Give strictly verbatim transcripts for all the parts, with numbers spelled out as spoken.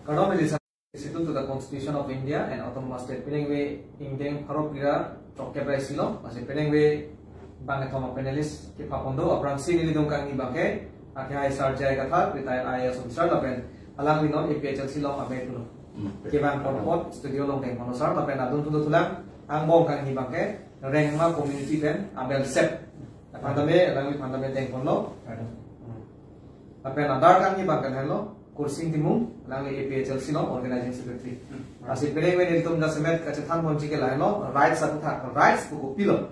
Pardon, it is subject to the Constitution of India and Autonomous State. Penang ve ingdeng pharo phli ra chok kep ra isi lo, lasi penang ve bang kethom a panelist kepapon do, aphrangsi nelitum kangni abangke, akehai Sar J I Kathar, retired I A S officer, lapen alangli non A P H L C along amei pulo. Hmm. Kevang apot studio along dengpon sar, lapen adun thudo thulang, angbong kangni abangke, Rengma community pen Abel Sep. Aphan tame, alangliphan tame dengponlo. Pardon. Hmm. Lapen adar kangni abangke lahenlo, Kursing Timung, alangli A P H L C along organizing secretary. Hmm. Lasi penang ve nelitum jasemet kachethanponji ke lahenlo, rights aputhak, rights pu kopilo.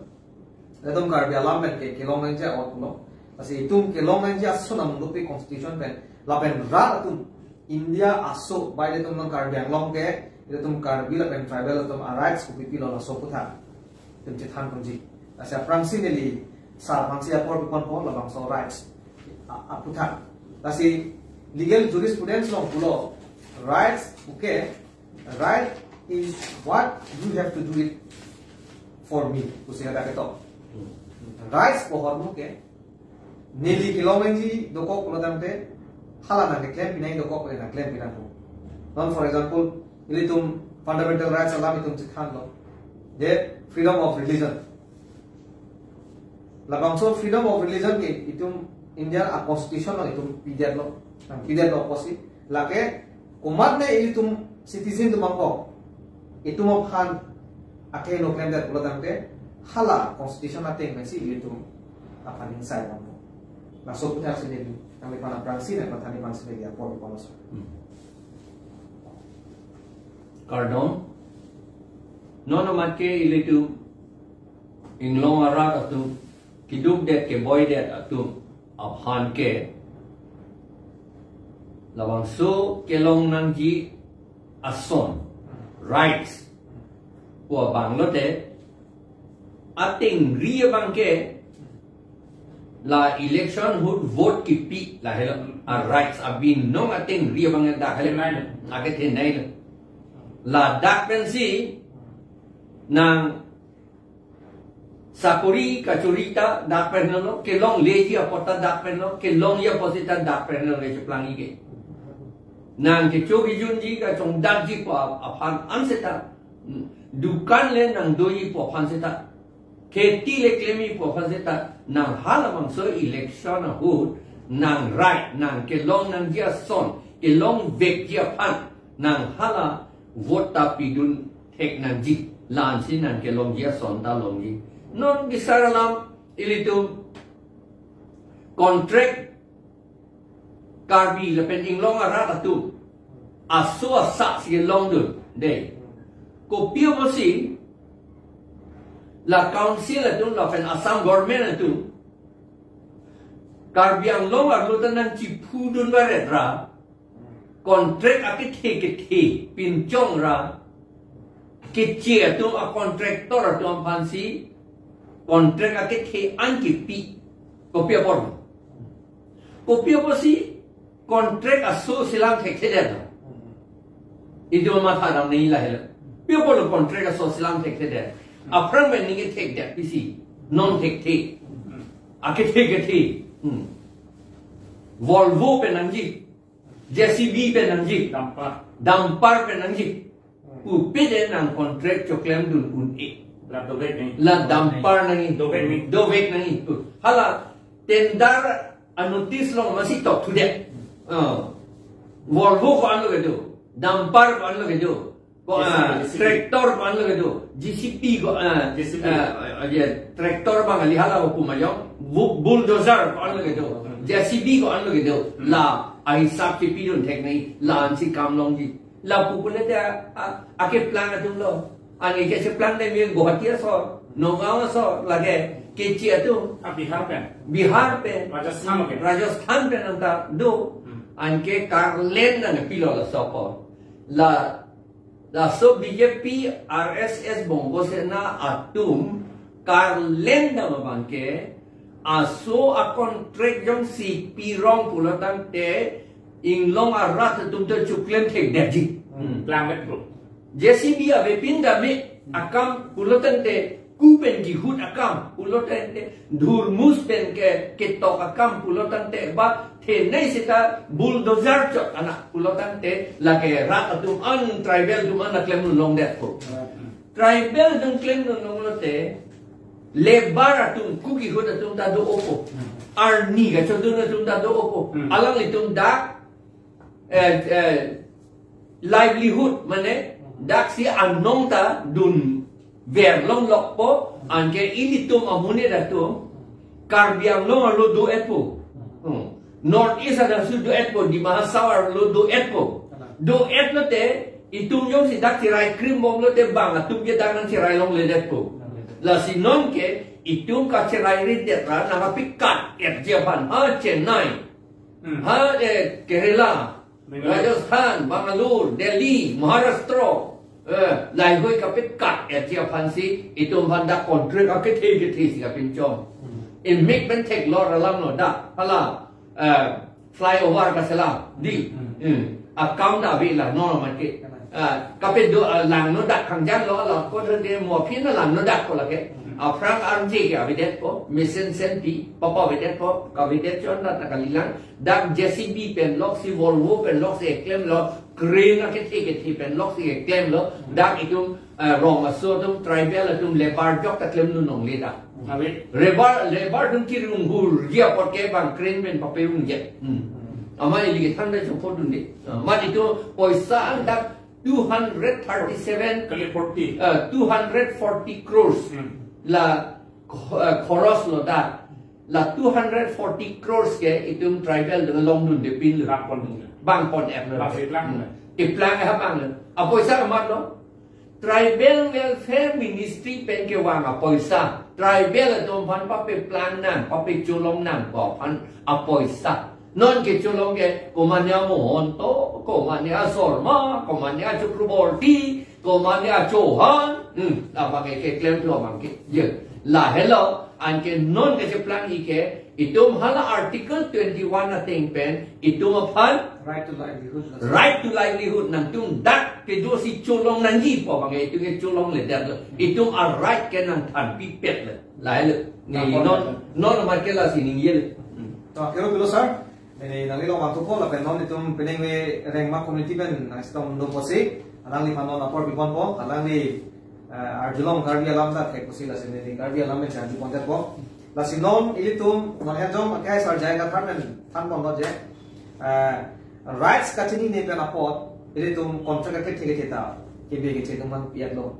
Ilitum Karbi alam pen ke kelong nangji a-ot pulo. Lasi itum kelong nangji ason amungdupi constitution pen, lapen rat atum India aso, bai ilitum non Karbi Anglong ke, ilitum Karbi lapen tribal atum a-rights kopipilo laso aputhak itum chethanponji. Lasi aphrangsi neli sar aphansi apor piponpo, labangso rights a-, aputhak. Lasi legal jurisprudence along pulo, rights puke, right is what you have to do it for me, pusi hadak ketok. Rights pu ahormu ke, neli kelong nangji dokok pulo tangte, hala nangkeklem pinang dokok le nangklem pinang ho. Non, for example, ilitum fundamental rights alam itum chethanlo, the freedom of religion. Labangso freedom of religion ke itum India a-constitution along itum pidetlo, nangpidetlo pusi. Lake komatne ilitum citizen atum abangke, itum aphan akeheno klemdet pulo tangte, hala constitution ateng pensi ilitum aphan ingsai abangke. Laso aputhak si neli, nangliphan aphrangsi nangpathan aphansi neli apor piponlo sar. Hmm. Kardom. Non amat ke ilitum inglong arat atum, keduk det keboi det atum aphan ke, labangso kelong nangji ason, rights pu abang lote, atengri abangke, la election ahut vote kipi lahelo, a-rights abinong atengri abangke dak helo. Thenei lo. Akethenei lo. Ladak pensi nang sakori kachori ta dak pen lo, kelongleji apot ta dak pen lo, kelongji apot seta dak pen lo, le cheplang ike. Nang kecho kejunji kachongdatji pu aphan an seta, dukan le nangdoji pu aphan seta, kheti le klemji pu aphan seta, nang halabangso election ahut, nang right, nang kelong nangji ason, kelongvekji aphan, nang hala vote ta pidun thek nangji, la-ansi nang kelongji ason ta longji. Non bisar alam ilitum contract Karbi lapen inglong arat atum aso asa si longdun, dei. Kopi apotsi la council atum lapen Assam government atum Karbi Anglong arlo ta nangchiphudun varet ra, contract akethe kethe pinchong ra, keche atum, a-contractor atum aphansi contract akethe an kipi. Kopi apot? Kopi apotsi contract aso chelang thekthedet lo? Itum matha dam nangji lahelo. Pi apotlo contract aso chelang thekthedet? Aphrang pen ningje thekdet pisi, non thekthe. Akethe kethe. Hmm. Volvo pen nangji, J C B pen nangji, dumper, dumper pen nangji. Pupe det nang contract choklemdun un-e? La dovek nangji. La dumper nangji. Dovek nangji. Dovek nangji. Hala tender a-notice along masi tokthudet. Ah. Volvo ko-an lo kedo. Dumper ko-an lo kedo. Ko, ah, J C B, J C B. Tractor ko-an lo kedo. J C B ko, ah, J C B. Ah, ah, ya, tractor abang kali, hala ko pu ma jong. Bu-, bulldozer ko-an lo kedo. Hmm. J C B ko-an lo kedo. Hmm. La ahisap si pidun thek nangji, la-ansi kam longji. Lapu pulote a, a, akeplang atum lo. Anke kecheplang dam ke Guwahati aso, Nagaon aso, lake keche atum. Ah, Bihar pen. Bihar pen. Rajasthan pen. Rajasthan pen anta do. Hmm. Anke karlen nangpilo laso apor. La, laso B J P, R S S, Bongo Sena atum karlen dam abangke, aso a-contract jongsi pirong pulo tangte, inglong arat atum ta choklem thekdetji. Hmm. Klangvet bro. J C B avepin dam me, hmm, akam pulo tangte, ku pen kihut akam pulo tangte, dhurmus pen ke ketok akam pulo tangte, ba thenei seta bulldozer chot anak pulo tangte, lake rat atum an, tribal atum an klem longdetpo. Tribal atum klem longlo te, labour atum, ku kihut atum ta do-opo. Arni kachodun atum ta do-opo. Hmm. Alanglitum dak eh, eh, livelihood, mane, daksi anong ta dunver longlokpo, anke ilitum amonit atum, Karbi Anglong arlo do-etpo. Hmm. North East adang su do-etpo, Dima Hasao arlo do-etpo. Do-etlo te, itum jongsi dak cherai krimbomlo te bang atum ke dak nangcherai longledetpo. Lasi non ke, itum kacherai ridet ra, nangkapekat-etji aphan, ha Chennai. Hmm. Ha, eh, Kerala, Bangalore. Rajasthan, Bangalore, Delhi, Maharashtra, eh, laheihui kapekat-etji aphansi, itum aphan dak contract akethe kethe si kapinchong. Hmm. Imik pen theklor alamlo dak, hala, eh, flyover kachelang, di. Hmm. Hmm. Account ave la, no, mati. Kalang. Ah, kapedo, ah, langno dak kangjanglo, la ko de mo aphi na langno dak ko lake. Hmm. Aphrang arje ke avedetpo, mission senti, papa avedetpo, kavedet chot na ta kalilang, dak J C B pen loksi, Volvo pen loksi klemlo, crane akethe kethe pen loksi klemlo, dak itum, eh, rong aso atum, tribal atum, labour jok ta klemdun longle dak. Ave. Labour, labour atum kirung hurji apot ke bang crane pen paperung je. Hmm. Amat ili kethan da chopot dunde. Ah, mat itum poisa an dak two hundred thirty-seven, Kali forty. eh, two hundred forty crores. Hmm. La kho-, eh, khoros lo dak. La two hundred forty crores ke itum tribal atum longdunde pinlo. Bang pon dunde. Bang pon-etlo. Bang keplang. Hmm. Keplang ha bang lo. Apoisa amat lo. Tribal Welfare Ministry pen kevang apoisa. Tribal atum aphan papeplang nang, papecholong nangkok aphan apoisa. Non kecholong ke, komatne Mohanta, komatne Sharma, komatne Chakraborty, komatne Chauhan. Hmm, labang ke keklemthu abang ke. Ye. Lahelo, anke non kecheplang-i ke, itum hala Article twenty-one ateng pen, itum aphan Right to livelihood. Right to livelihood nangtum dak kedo si cholong nangjipo abang ke, itum ke cholongledetlo. Itum a-right ke nangthanpipetlo. Lahelo. Ne Nangpon non, non amat ke lasi ningjelo. Hmm. To, kero pilo, sir. Neli nangli long vangthupo lapen non itum penang ave Rengma community pen nangchetong do pusi, alangliphan non apor piponpo, alangli, eh, arjulong Karbi alam ta thek pusi, lasi neli Karbi alam pen charjuponpo. Lasi non ilitum non henjong akai sarjai kathar pen thanponlo je. Eh, rights kachinine pen apot, ilitum contract akethe kethe ta, kebe keche atum aphan pi-etlo.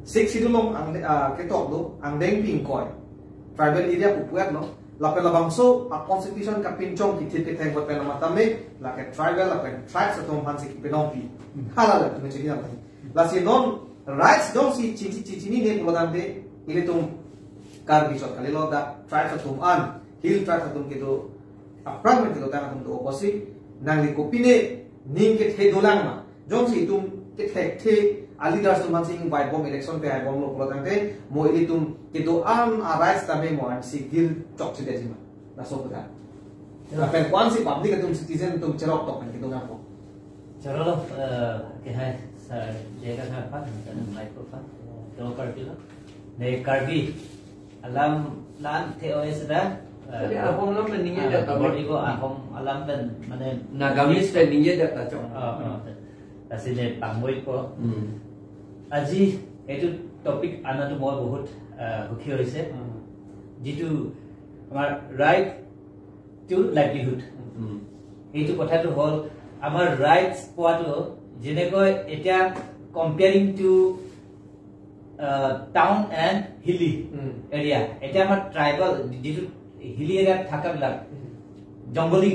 Sixth Schedule along ang, ah, ketok do, angdeng pi ingkoi. Tribal area pu pu-etlo. Lapen labangso a-constitution kapinchong kithip ketheng bot pen amat tame, lake tribal lapen tribes atum aphansi kepinongpi. Hmm. Hala latum chini nang. Lasi non rights jongsi chi-, chi-, chinine pulo tangte, ilitum Karbi chot kalilo, dak tribes atum an, hill tribes atum kedo, aphrang pen kedotang atum do pusi, nangli kopine ning kethe dolang ma. Jongsi itum kethekthe a-leaders atum aphansi ingvaibom, election pe-vaibomlo pulo tangte, mo ilitum kedo-an a-rights tame mo ansi gil chokchedetji ma. Laso puta. Ya. Lapen ko-ansi public atum, citizen atum cheroktok pen kedo nangpo. Chorolo, eh, ke hai, sir, jaga sa pa, mic ko pa, eh, do kar pilo. Ne Karbi alam lan the-o seta, eh, Sorry, Ahom alam pen ningje ah, dak ta bor-i ko Ahom alam pen, mane Nagamese pen ningje dak ta chok. Oh, oh. Lasi ne pangvoipo. Hmm. Aji, এইটো topic অনাটো মই বহুত, আহ, সুখী হৈছে। Hmm. যিটো আমাৰ right to livelihood। Hmm. এইটো কথাটো হ'ল, আমাৰ rights পোৱাটো যেনেকৈ এতিয়া comparing to, ah, town and hilly Hmm. area, এতিয়া আমাৰ tribal যিটো hilly area থকাবিলাক Hmm. জংগলী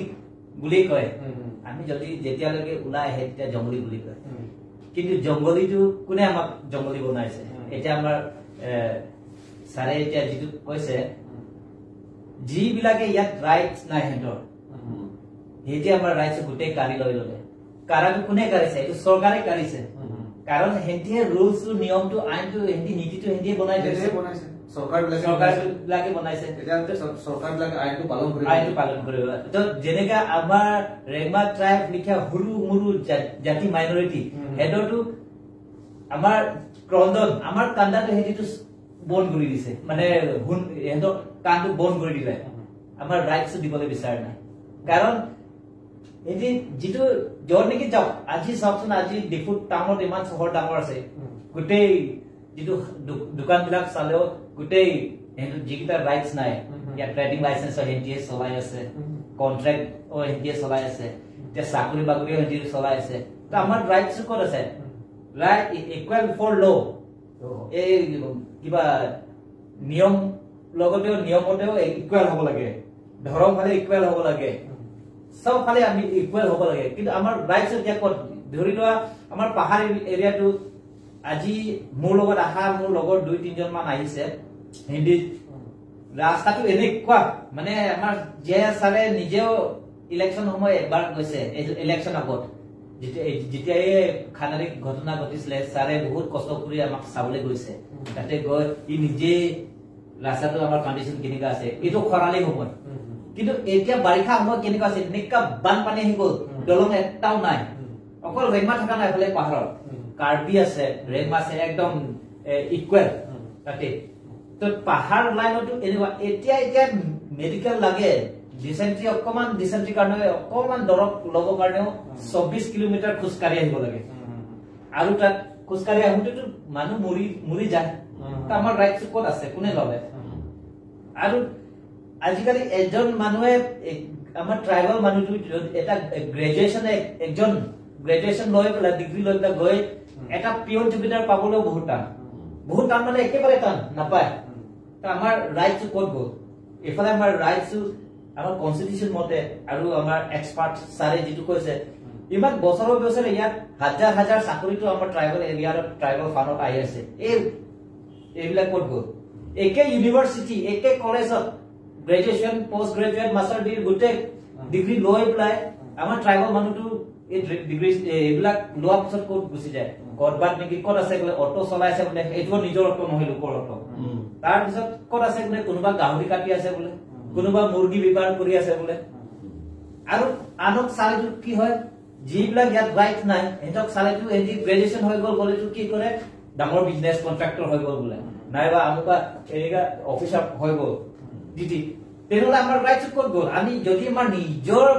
বুলি কয়। Hmm. আমি যদি যেতিয়ালৈকে ওলাই আহে তেতিয়া জংগলী বুলি কয়। Hmm. কিন্তু জংগলীটো কোনে আমাক জংগলী বনাইছে? Hmm. এতিয়া আমাৰ, এ, ছাৰে এতিয়া যিটো কৈছে, Hmm. যিবিলাকে ইয়াত rights নাই সিহঁতৰ, Hmm. সিহঁতে আমাৰ rights গোটেই কাঢ়ি লৈ ল'লে। কাঢ়াটো কোনে কাঢ়িছে? এইটো চৰকাৰে কাঢ়িছে। Hmm. কাৰণ সিহঁতিয়ে ৰুলছটো, নিয়মটো, আইনটো, সিহঁতি নীতিটো সিহঁতিয়ে বনাই থৈছে। সিহঁতিয়ে বনাইছে। চৰকাৰবিলাকে বনাইছে। চৰকাৰবিলাকে বনাইছে। তেতিয়াহ'লে চৰ-, চৰকাৰবিলাকে আইনটো পালন কৰিব। আইনটো পালন কৰিব। তো যেনেকা আমাৰ ৰেংমা ট্ৰাইব লিখা সৰু মৰু জা-, জাতি মাইনৰিটি, Hmm. সিহঁতৰতো আমাৰ ক্ৰন্দন, আমাৰ কান্দাটো সিহঁতিতো বন্ধ কৰি দিছে, মানে হুন, সিহঁতৰ কামটো বন্ধ কৰি দিলে। আমাৰ ৰাইটছটো দিবলৈ বিচৰা নাই। কাৰণ এটি যিটো য'ত নেকি যাওক, আজি চাওকচোন, আজি ডিফু টাউনত ইমান চহৰ ডাঙৰ আছে, গোটেই যিটো দো- দোকানবিলাক চালেও গোটেই সেইটো যিকেইটা ৰাইটছ নাই, ইয়াত ট্ৰেডিং লাইচেন্সৰ সিহঁতিয়ে চলাই আছে, কণ্ট্ৰেক্ট সিহঁতিয়ে চলাই আছে, এতিয়া চাকৰি বাকৰিও সিহঁতিয়ে চলাই আছে। তো আমাৰ ৰাইটছ ক'ত আছে? ৰাইট ইকুৱেল ফৰ ল। এই কিবা নিয়ম লগতেও, নিয়মতেও ইকুৱেল হ'ব লাগে, ধৰ্ম ফালে ইকুৱেল হ'ব লাগে, চব ফালে আমি ইকুৱেল হ'ব লাগে। কিন্তু আমাৰ ৰাইটছ এতিয়া ক'ত? ধৰি লোৱা, আমাৰ পাহাৰ এৰিয়াটো আজি মোৰ লগত অহা, মোৰ লগৰ দুই তিনিজন মান আহিছে, হিন্দী ৰাস্তাটো এনেকুৱা, মানে আমাৰ জে এছ ছাৰে নিজেও ইলেকশ্যন সময় এবাৰ গৈছে, ইলেকশ্যন আগত যেতিয়া, যেতিয়া এই খানাৰিক ঘটনা ঘটিছিলে, ছাৰে বহুত কষ্ট কৰি আমাক চাবলৈ গৈছে। তাতে গৈ ই নিজে ৰাস্তাটো আমাৰ কণ্ডিশ্যন কেনেকুৱা আছে, এইটো খৰালি সময়। কিন্তু এতিয়া বাৰিষা সময় কেনেকুৱা আছে, এনেকুৱা বানপানী আহি গ'ল, দলং এটাও নাই। অকল ৰেংমা থকা নাই, এইফালে পাহাৰত কাৰ্বি আছে, ৰেংমা আছে, একদম ইকুৱেল তাতে। তো পাহাৰ লাইনতো এনেকুৱা, এতিয়া, এতিয়া মেডিকেল লাগে, ডিচেণ্ট্ৰি অকমান, ডিচেণ্ট্ৰি কাৰণে অকমান দৰৱ ল'ব কাৰণেও চৌব্বিছ কিলোমিটাৰ খোজকাঢ়ি আহিব লাগে। আৰু তাত খোজকাঢ়ি আহোঁতেতো মানুহ মৰি, মৰি যায়। তো আমাৰ ৰাইটছ ক'ত আছে, কোনে ল'লে? আৰু আজিকালি এজন মানুহে, এ, আমাৰ ট্ৰাইবেল মানুহটো যদি এটা গ্ৰেজুৱেশ্যন, একজন গ্ৰেজুৱেশ্যন লৈ পেলাই, ডিগ্ৰী লৈ পেলাই গৈ এটা পিয়ন জমিদাৰ পাবলৈও বহুত টান। বহুত টান মানে একেবাৰে টান, নাপায়। তো আমাৰ ৰাইটছ ক'ত গ'ল? এইফালে আমাৰ ৰাইটছ, আমাৰ কনষ্টিটিউশ্যন মতে আৰু আমাৰ এক্সপাৰ্ট ছাৰে যিটো কৈছে, ইমান বছৰৰ বছৰে ইয়াত হাজাৰ হাজাৰ চাকৰিটো আমাৰ ট্ৰাইবেল এৰিয়াত, ট্ৰাইবেল ফাণ্ডত আহি আছে। এই, এইবিলাক ক'ত গ'ল? একে ইউনিভাৰ্চিটি, একে কলেজত graduation, post graduate, master degree, গোটেই ডিগ্ৰী লৈ পেলাই আমাৰ ট্ৰাইবেল মানুহটো এই ডি- ডিগ্ৰী, এ, এইবিলাক লোৱাৰ পিছত ক'ত গুচি যায়? ক'ৰবাত নেকি, ক'ত আছে বোলে, অটো চলাই আছে বোলে, এইটো নিজৰ অটো নহয়, লোকৰ অটো। তাৰ পিছত ক'ত আছে বোলে, কোনোবা গাহৰি কাটি আছে বোলে, কোনোবা মুৰ্গী বেপাৰ কৰি আছে বোলে। আৰু আনক চালেতো কি হয়, যিবিলাক ইয়াত ৰাইট নাই, সিহঁতক চালেতো এহেঁতি গ্ৰেজুৱেশ্যন হৈ গ'ল বুলিতো কি কৰে, ডাঙৰ বিজনেছ কণ্ট্ৰেক্টৰ হৈ গ'ল বোলে, নাইবা আমুকা এনেকা অফিচাৰ হৈ গ'ল, ডিটি। তেনেহ'লে আমাৰ ৰাইটছ ক'ত গ'ল? আমি যদি আমাৰ নিজৰ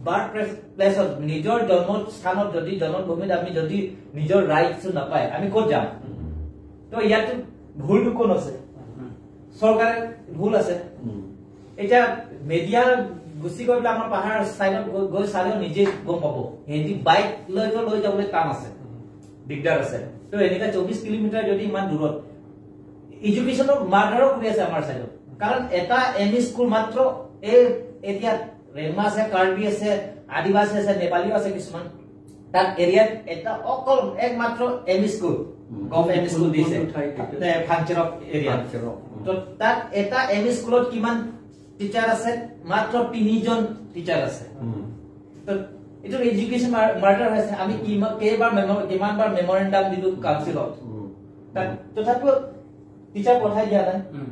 বাৰ্থ প্লেচত, নিজৰ জন্মস্থানত, যদি জন্মভূমিত আমি যদি নিজৰ ৰাইটছ নাপায়, আমি ক'ত যাম? তো ইয়াতো ভুলটো কোন আছে? চৰকাৰে ভুল আছে। এতিয়া মিডিয়া গুচি গৈ পেলাই আমাৰ পাহাৰ চাইডত গৈ, গৈ চালেও নিজে গম পাব, সিহঁতি বাইক লৈতো লৈ যাবলৈ টান আছে, দিগদাৰ আছে। তো এনেকা চৌব্বিছ কিলোমিটাৰ যদি ইমান দূৰত, এডুকেশ্যনৰ মাৰ্ডাৰো কৰি আছে আমাৰ চাইডত। কাৰণ এটা এম ই স্কুল মাত্ৰ, এই এতিয়া ৰেংমা আছে, কাৰ্বি আছে, আদিবাসী আছে, নেপালীও আছে কিছুমান। তাত এৰিয়াত এটা অকল একমাত্ৰ M E school, gov M E school দিছে। কোনটো ঠাইত এইটো? এ, ফাংচেৰক এৰিয়া। ফাংচেৰক, উম। তো তাত এটা এম ই স্কুলত কিমান টিচাৰ আছে? মাত্ৰ তিনিজন টিচাৰ আছে। উম। তো এইটো এডুকেশ্যন মাৰ-, মাৰ্ডাৰ হৈছে। আমি কিমান, কেইবাৰ মেম-, কিমানবাৰ মেমৰেণ্ডাম দিলো কাউন্সিলত। উম। তাত তথাপিও টিচাৰ পঠাই দিয়া নাই। উম।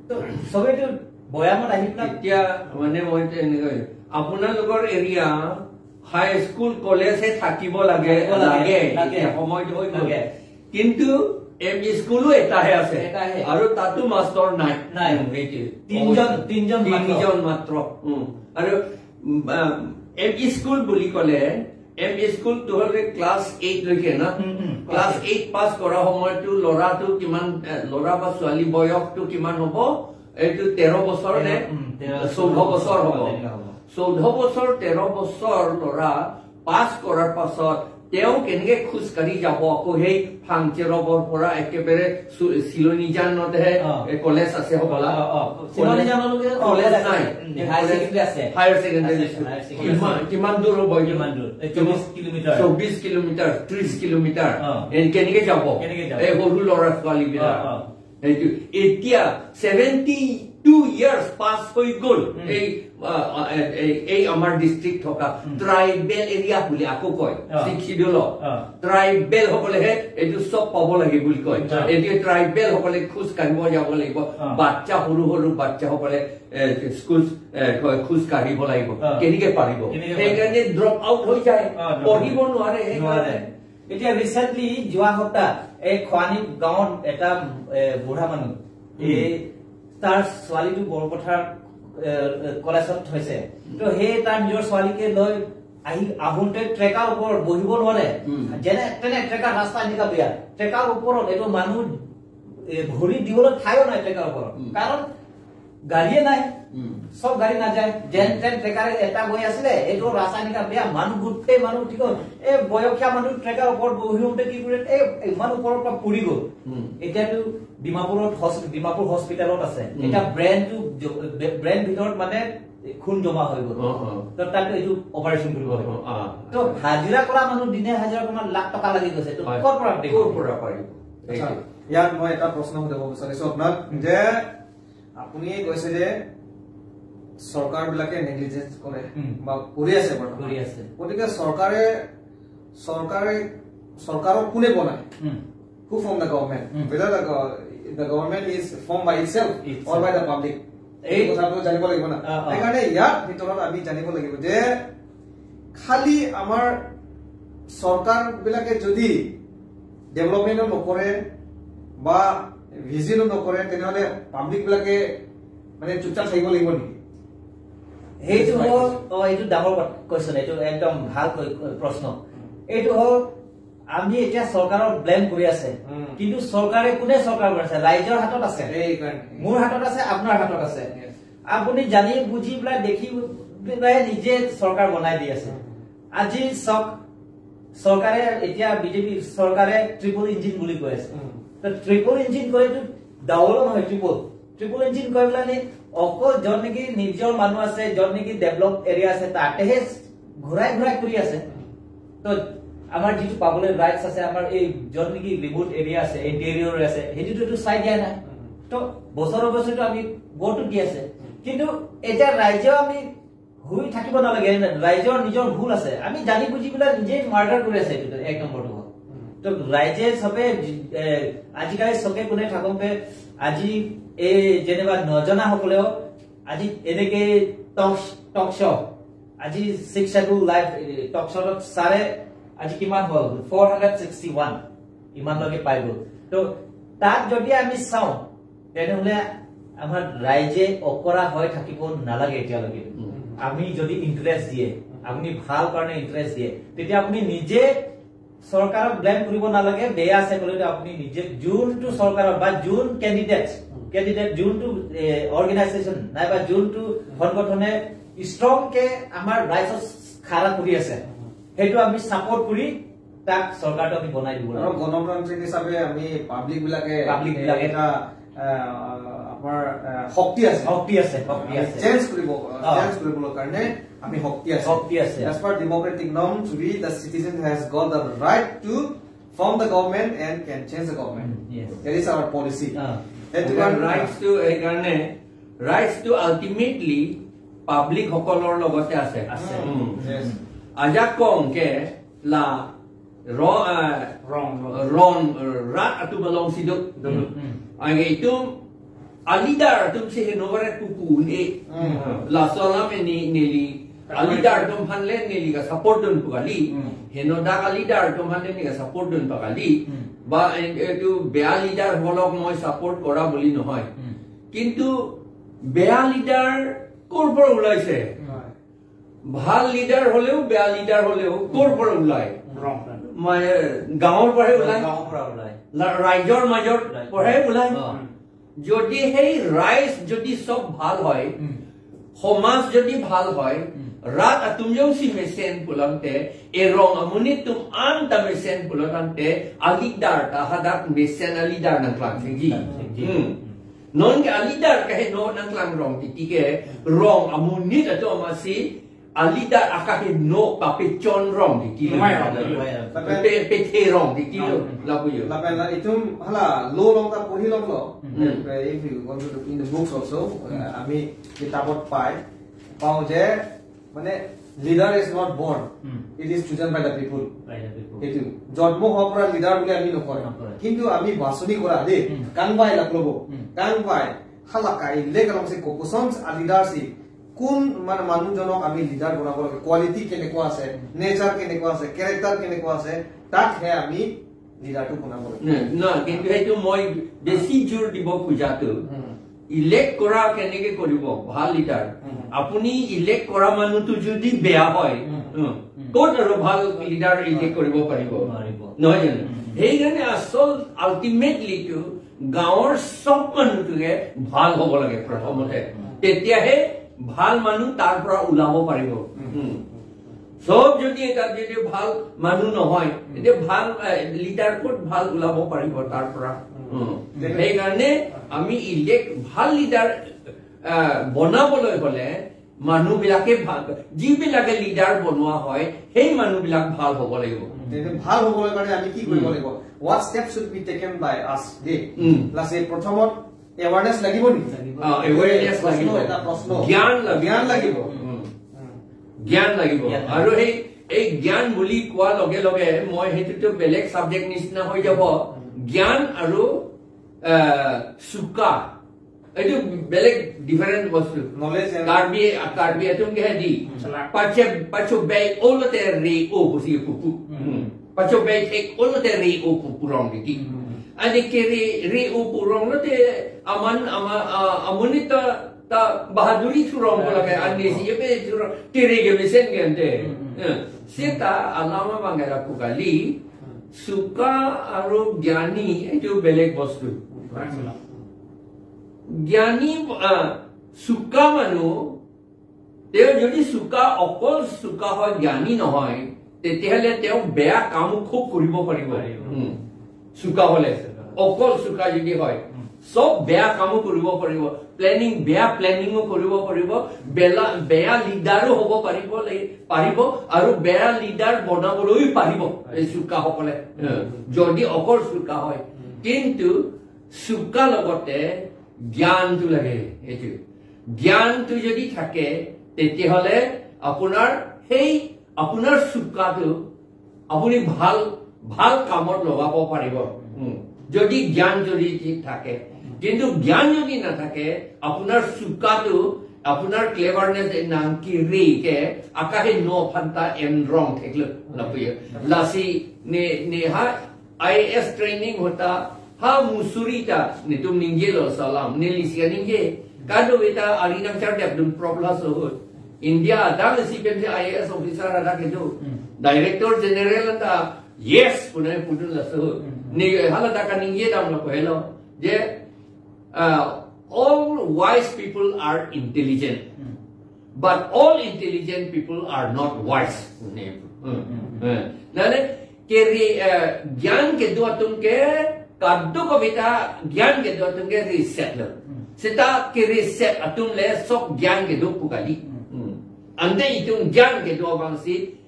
তো সবেইতো বয়ামত আহি পেলাই এতিয়া মানে মই এতিয়া এনেকৈ, আপোনালোকৰ এৰিয়া হাই স্কুল, কলেজে থাকিব লাগে, থাকিব লাগে, লাগে, লাগে। এতিয়া সময়টো হৈ গ'ল। লাগে। কিন্তু এম ই স্কুলো এটাহে আছে। এটাহে। আৰু তাতো মাষ্টৰ নাই। নাই। উম, এইটোৱে। তিনিজন, তিনিজন মাত্ৰ। তিনিজন মাত্ৰ। উম। আৰু, উম, আ, এম ই স্কুল বুলি ক'লে, এম ই স্কুলটো হ'লে ক্লাছ এইট লৈকে না? উম, উম। ক্লাছ এইট পাছ কৰা সময়তো ল'ৰাটো কিমান, এ, ল'ৰা বা ছোৱালী বয়সটো কিমান হ'ব? এইটো তেৰ বছৰ নে? তেৰ, উম, তেৰ, চৌধ বছৰ হ'ব। তেনেকুৱা হ'ব। চৌধ বছৰ, তেৰ বছৰ ল'ৰা পাছ কৰাৰ পাছত তেওঁ কেনেকে খোজকাঢ়ি যাব? আকৌ সেই ফাংচেৰকৰ পৰা একেবাৰে চু-, চিলনীজানতহে, অ। এ, কলেজ আছে হ'বলা। অ, অ, অ। কলেজ, চিলনীজানলৈকে, অ, কলেজ কলেজ নাই। আছে। উম, হায়াৰ ছেকেণ্ডেৰী আছে। হায়াৰ ছেকেণ্ডেৰী আছে, আছে। হায়াৰ ছেকেণ্ডেৰী কিমান, আছে। কিমান দূৰ হ'ব এইটো? কিমান দূৰ? এই চৌবিছ কিলোমিটাৰ। চৌবিছ কিলোমিটাৰ, ত্ৰিছ কিলোমিটাৰ। অ। এই কেনেকে যাব? কেনেকে যাব? এই সৰু ল'ৰা ছোৱালীবিলাক। অ, অ। সেইটো এতিয়া ছেভেণ্টি টু ইয়াৰ্ছ পাছ হৈ গ'ল। উম। এই, আ, আ, এ-, এই, এই আমাৰ ডিষ্ট্ৰিক্ট থকা উম। ট্ৰাইবেল এৰিয়া বুলি আকৌ কয়, অ। ছিক্স চিডিউলত। অ। ট্ৰাইবেল সকলেহে এইটো চব পাব লাগে বুলি কয়। অ। এতিয়া ট্ৰাইবেল সকলে খোজ কাঢ়িব যাব লাগিব। অ। বাচ্চা, সৰু সৰু বাচ্চাসকলে, এ, স্কুল, এ, খ-, খোজ কাঢ়িব লাগিব। অ। কেনেকে পাৰিব? কেনেকে পাৰিব? সেইকাৰণে ড্ৰপ আউট হৈ যায়, অ, ড্ৰপ আউট। পঢ়িব নোৱাৰে, সেইকাৰণে। নোৱাৰে। এতিয়া ৰিচেণ্টলি যোৱা সপ্তাহ এই খোৱানি গাঁৱত এটা এ, বুঢ়া মানুহ, এই তাৰ ছোৱালীটো বৰপথাৰ এ, এ, কলেজত থৈছে। তো সেই তাৰ নিজৰ ছোৱালীকে লৈ আহি আহোঁতে ট্ৰেকাৰ ওপৰত বহিব নোৱাৰে। যেনে তেনে ট্ৰেকাৰ, ৰাস্তা এনেকা বেয়া, ট্ৰেকাৰ ওপৰত এইটো মানুহ এ, ভৰি দিবলৈ ঠাইও নাই ট্ৰেকাৰ ওপৰত। কাৰণ গাড়ীয়ে নাই। চব গাড়ী নাযায়। যেন তেন ট্ৰেকাৰ এটা গৈ আছিলে, এইটো ৰাস্তা এনেকা বেয়া, মানুহ গোটেই মানুহ ঠিক হ'ল। এই বয়সীয়া মানুহ ট্ৰেকাৰ ওপৰত বহি হওঁতে কি কৰে, এই ইমান ওপৰৰ পৰা পৰি গ'ল। এতিয়াতো ডিমাপুৰত হচ- ডিমাপুৰ হস্পিটেলত আছে। এতিয়া ব্ৰেইনটো জ- বে- ব্ৰেইন ভিতৰত মানে খুন জমা হৈ গ'ল। তো তাতো এইটো অপাৰেশ্যন কৰিব লাগিব। তো হাজিৰা কৰা মানুহ, দিনে হাজিৰা কৰা মানুহ লাখ টকা লাগি গৈছে। তো হয়। ক'ৰ পৰা দিব? ক'ৰ পৰা পাৰিব? আচ্ছা, ইয়াত মই এটা প্ৰশ্ন সুধিব বিচাৰিছো আপোনাক যে আপুনি কৈছে যে চৰকাৰবিলাকে নেগলিজেন্স কৰে বা কৰি আছে বৰ্তমান। কৰি আছে। গতিকে চৰকাৰে, চৰকাৰে, চৰকাৰক কোনে বনায়? Who form the government? Whether the, go- the government is formed by itself or by the public? এই কথাটো জানিব লাগিব না। অ, অ। সেইকাৰণে ইয়াৰ ভিতৰত আমি জানিব লাগিব যে খালি আমাৰ চৰকাৰবিলাকে যদি ডেভেলপমেণ্টো নকৰে বা ভিজনো নকৰে, তেনেহ'লে পাব্লিকবিলাকে মানে চুপচাপ থাকিব লাগিব নেকি? সেইটো হ'ল, অ, এইটো ডাঙৰ কথা, কুৱেশ্যন, এইটো একদম ভাল কৈ- কৈ- প্ৰশ্ন। এইটো হ'ল, আমি এতিয়া চৰকাৰক ব্লেম কৰি আছে, কিন্তু চৰকাৰে, কোনে চৰকাৰ বনাইছে? ৰাইজৰ হাতত আছে। মোৰ হাতত আছে, আপোনাৰ হাতত আছে। আপুনি জানি বুজি পেলাই, দেখি পেলাই নিজে চৰকাৰ বনাই দি আছে। আজি চাওক, চৰকাৰে এতিয়া বিজেপি চৰকাৰে ট্ৰিপল ইঞ্জিন বুলি কৈ আছে। তো ট্ৰিপল ইঞ্জিন কৰেতো ডাবলো নহয়, ট্ৰিপল। ট্ৰিপল ইঞ্জিন কৈ পেলাই নি অকল য'ত নেকি নিজৰ মানুহ আছে, য'ত নেকি ডেভেলপ এৰিয়া আছে, তাতেহে ঘূৰাই ঘূৰাই কৰি আছে। তো আমাৰ যিটো পাবলৈ ৰাইটছ আছে, আমাৰ এই য'ত নেকি ৰিমট এৰিয়া আছে, ইণ্টেৰিয়ৰ আছে, সেইটোতো চাই দিয়া নাই। তো বছৰৰ বছৰটো আমি ভোটটো দি আছে, কিন্তু এতিয়া ৰাইজেও আমি শুই থাকিব নালাগে। ৰাইজৰ নিজৰ ভুল আছে, আমি জানি বুজি পেলাই নিজে মাৰ্ডাৰ কৰি আছে। এইটো এক নম্বৰটো হ'ল। তো ৰাইজে চবে, এ, আজিকালি চকে কোণে থাকোঁতে আজি এই যেনিবা নজনাসকলেও আজি এনেকে টক টক শ্ব', আজি ছিক্স শ্বেডিউল লাইভ টক শ্ব'ত ছাৰে আজি কিমান হ'ল, ফ'ৰ হাণ্ড্ৰেড ছিক্সটি ওৱান, ইমানলৈকে পাই গ'ল। তো তাত যদি আমি চাওঁ, তেনেহ'লে আমাৰ ৰাইজে অকৰা হৈ থাকিব নালাগে এতিয়ালৈকে। আমি যদি ইণ্টাৰেষ্ট দিয়ে, আপুনি ভাল কাৰণে ইণ্টাৰেষ্ট দিয়ে, তেতিয়া আপুনি নিজে চৰকাৰক ব্লেম কৰিব নালাগে। বেয়া আছে ক'লেতো আপুনি নিজে যোনটো চৰকাৰৰ বা যোন কেণ্ডিডেট, কেণ্ডিডেট যোনটো অৰ্গেনাইজেশ্যন নাইবা যোনটো সংগঠনে ষ্ট্ৰংকে আমাৰ ৰাইজক খাৰা কৰি আছে, সেইটো আমি ছাপোৰ্ট কৰি তাক চৰকাৰটো আমি বনাই দিব আৰু লাগে। গণতান্ত্ৰিক হিচাপে আমি পাব্লিক বিলাকে পাব্লিক বিলাকে এটা, আহ, আমাৰ, আহ, শক্তি আছে। শক্তি আছে, শক্তি আমি আছে। চেঞ্জ কৰিব, অ। চেঞ্জ কৰিবলৈ কাৰণে আমি শক্তি আছে। শক্তি আছে। As per democratic norms, we, the citizen, has got the right to form the government and can change the government. Yes. That is our policy। অ। সেইটো কাৰণে ৰাইটছটো, সেইকাৰণে ৰাইটছটো আল্টিমেটলি পাব্লিক সকলৰ লগতে আছে। আছে। উম। Yes। Ajak kong ke la ro, ah, rong, rong, rat atum alongsi do. Age itum alidar atumsi heno bare pupu ne. Laso alam e ne, neli alidar atum aphan le neli ka support dun pu kali। Heno dak alidar atum aphan le neli ka support dun pu kali। Ba, eh, এইটো বেয়া লিডাৰ সকলক মই ছাপোৰ্ট কৰা বুলি নহয়, কিন্তু বেয়া লিডাৰ ক'ৰ পৰা ওলাইছে? ভাল লিডাৰ হ'লেও, বেয়া লিডাৰ হ'লেও ক'ৰ পৰা ওলাই? মানে গাঁৱৰ পৰাই ওলাই। গাঁৱৰ পৰা ওলাই। লা- ৰাইজৰ মাজৰ পৰাই ওলাই। যদি সেই ৰাইজ যদি চব ভাল হয়, সমাজ যদি ভাল হয়, rat atum jongsi mesen pulote, erong amonit atum anta mesen pulo tangte, alidar ta hadak mesen alidar nangklang singji. Non ke alidar kaheno nangklang rong titi ke, rong amonit atum amatsi alidar akaheno papechon rong titi. Pe- pethe rong titi lo, lapu yo. Lapen la itum hala lo long ta puri long lo. If you want to look in the books also, uh, আমি কিতাপত পাই, পাওঁ যে মানে leader is not born, it is chosen by the people। এইটো জন্ম হোৱাৰ পৰা লিডাৰ বুলি আমি নকয়, কিন্তু আমি বাছনি কৰা দেই। কাংবাই লাগ ল'ব, কাংবাই হালাকা ইলে কালং সে কোকোসন আ লিডাৰ সি কোন মানে মানুহজনক আমি লিডাৰ বনাব লাগে, কোৱালিটি কেনেকুৱা আছে, নেচাৰ কেনেকুৱা আছে, কেৰেক্টাৰ কেনেকুৱা আছে, তাকহে আমি লিডাৰটো বনাব লাগে। ন, কিন্তু সেইটো মই বেছি জোৰ দিব খোজাটো, উম। ইলেক্ট কৰা কেনেকে কৰিব ভাল লিডাৰ। উম। আপুনি ইলেক্ট কৰা মানুহটো যদি বেয়া হয়, উম। উম, ক'ত আৰু ভাল লিডাৰ ইলেক্ট কৰিব পাৰিব? নোৱাৰিব। নহয় জানো? উম। সেইকাৰণে আচল আল্টিমেটলিটো গাঁৱৰ চব মানুহটোৱে ভাল হ'ব লাগে প্ৰথমতে, উম। তেতিয়াহে ভাল মানুহ তাৰ পৰা ওলাব পাৰিব। উম। উম। চব যদি এটা যদি ভাল মানুহ নহয়, উম। এতিয়া ভাল এ, লিডাৰ ক'ত ভাল ওলাব পাৰিব তাৰ পৰা? উম। উম। সেইকাৰণে আমি ইলেক্ট ভাল লিডাৰ আহ, বনাবলৈ হ'লে মানুহবিলাকে ভাল, যিবিলাকে লিডাৰ বনোৱা হয়, সেই মানুহবিলাক ভাল হ'ব লাগিব। তেন্তে ভাল হ'বলৈ কাৰণে আমি কি কৰিব উম। লাগিব? What steps should be taken by us? দেই। উম। লাষ্টে প্ৰথমত এৱাৰনেছ লাগিব নেকি? লাগিব। অ, এৱেৰনেছ প্ৰশ্ন লাগিব। এটা প্ৰশ্ন। জ্ঞান লাগিব। জ্ঞান লাগিব। উম। উম। জ্ঞান লাগিব। জ্ঞান লাগিব। আৰু সেই, এই জ্ঞান বুলি কোৱাৰ লগে লগে মই সেইটোতো বেলেগ ছাবজেক্ট নিচিনা হৈ যাব। জ্ঞান আৰু আহ, চোকা, এইটো বেলেগ ডিফাৰেণ্ট বস্তু। Knowledge and কাৰ্বি, কাৰ্বি এটুম কে দি। Chalak. Pache, pacho bei olote re o pusi pupu. Hmm. Pacho bei ek olote re o pupu rong di. Hmm. Ani ke re, re o pu rong lote aman, ama, ah, amonit ta, ta bahaduri thurong ko lage, ani si ye pe thurong, kiri ke mesen ke ante. Hmm. Eh, seta alama bangera pu kali, চোকা আৰু জ্ঞানী এইটো বেলেগ বস্তু। জ্ঞানী, আহ, চোকা মানুহ, তেওঁ যদি চোকা, অকল চোকা হয়, জ্ঞানী নহয়, তেতিয়াহ'লে তেওঁ বেয়া কামো খুব কৰিব পাৰিব। পাৰিব। উম। চোকা হ'লে, অকল চোকা যদি হয়, উম। চব বেয়া কামো কৰিব পাৰিব, প্লেনিং, বেয়া প্লেনিঙো কৰিব পাৰিব, বেলা, বেয়া লিডাৰো হ'ব পাৰিব লাগি-, পাৰিব আৰু বেয়া লিডাৰ বনাবলৈও পাৰিব এই চোকাসকলে। যদি অকল চোকা হয়, কিন্তু চোকা লগতে জ্ঞানটো লাগে। এইটো জ্ঞানটো যদি থাকে, তেতিয়াহ'লে আপোনাৰ সেই আপোনাৰ চোকাটো আপুনি ভাল, ভাল কামত লগাব পাৰিব। উম। যদি জ্ঞান যদি ঠিক থাকে, কিন্তু জ্ঞান যদি নাথাকে, আপোনাৰ চোকাটো, আপোনাৰ ক্লেভাৰনেছ নাম কি ৰে কে, আকাশে ন ফান্তা এন ৰং থাকিলে নাপায়। লাচি নে, নে হা আই এ এছ ট্ৰেইনিং হতা, হা মুচুৰি তা, netum ningje lo salam, ne lisiya ningje. Kado beta ari nang char dep dun problem so hut. India adang si pen si I A S officer ada kedo. Hmm. Director General anta, yes, punai pudun laso. Hmm. Ni hala ta kaningje dam lo pahelo. Je, uh, all wise people are intelligent. Hmm. But all intelligent people are not wise. Hmm. Hmm. Eh, nane, keri, eh, gyan kedo atum ke, kado ko beta gyan kedo atum ke reset lo. Hmm. Seta ke reset atum le sok gyan kedo pu kali. Hmm. Hmm. Ante itum gyan kedo abang si,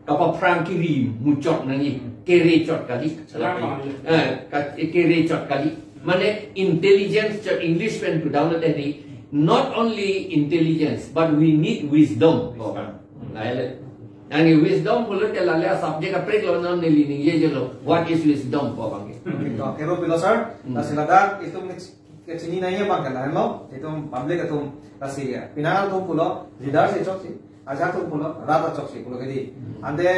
kapaphrang kiri muchot nangji, kere chot kali. Salam, Bang. Eh, ka-, kere chot kali. Mane intelligence chot English pen pudam lo tadi, not only intelligence, but we need wisdom. Ko bang. Laile. Ani wisdom pulo ke lale subject aprek lo non neli ningje lo. What is wisdom ko bang? To, kero pilo sir, Hmm. ta sila dak itum next ke chini nai ya bang kan lo, itum public atum ta si ya. Pinang atum pulo, leader si chok si, aja atum pulo, rat chok si pulo kedi. Hmm. Ante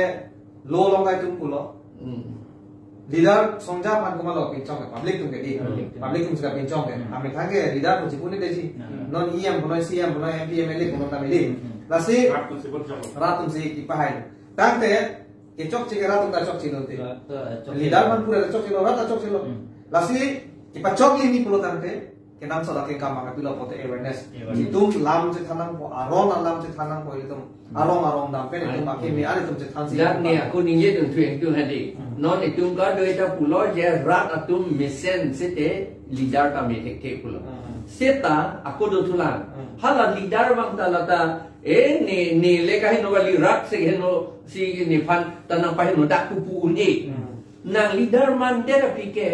lo long kai atum pulo, Hmm. leader songja pan kuma lo pinchong ke, public atum kedi. Public atum. Public atum sila pinchong ke. Hmm. Ami thang ke leader atum chipuni desi. Hmm. Non E M pulo, C M pulo, M P, M L A pulo ta mili. Hmm. Lasi, Rat atum si pun chok. rat atum si kipahai. Tangte, kechok chike rat atum ta chok si lo te. Rat, eh, chok si. Leader man pura chok si lo, rat ta chok si lo. Hmm. Lasi, kipachok lini pulo tangte, kenam soda ke kam maka pilo pote awareness. Awareness. Itum lam chethan nangpo, aron alam chethan nangpo, itum arong arong dam pen, itum Aye. akimi, ari itum chethan si. Dak ni ako ningje dun thu itu hadi. Hmm. Non itum kado eta pulo je rat atum mesen sete leader ta methekthe pulo. Hmm. Seta ako dothulang. Hmm. Hala leader bang ta lata, eh, ne, ne le kahi no kali rat si heno si nephan ta nangpaheno dak pupu unji. Hmm. Nang leader man de aphi ke,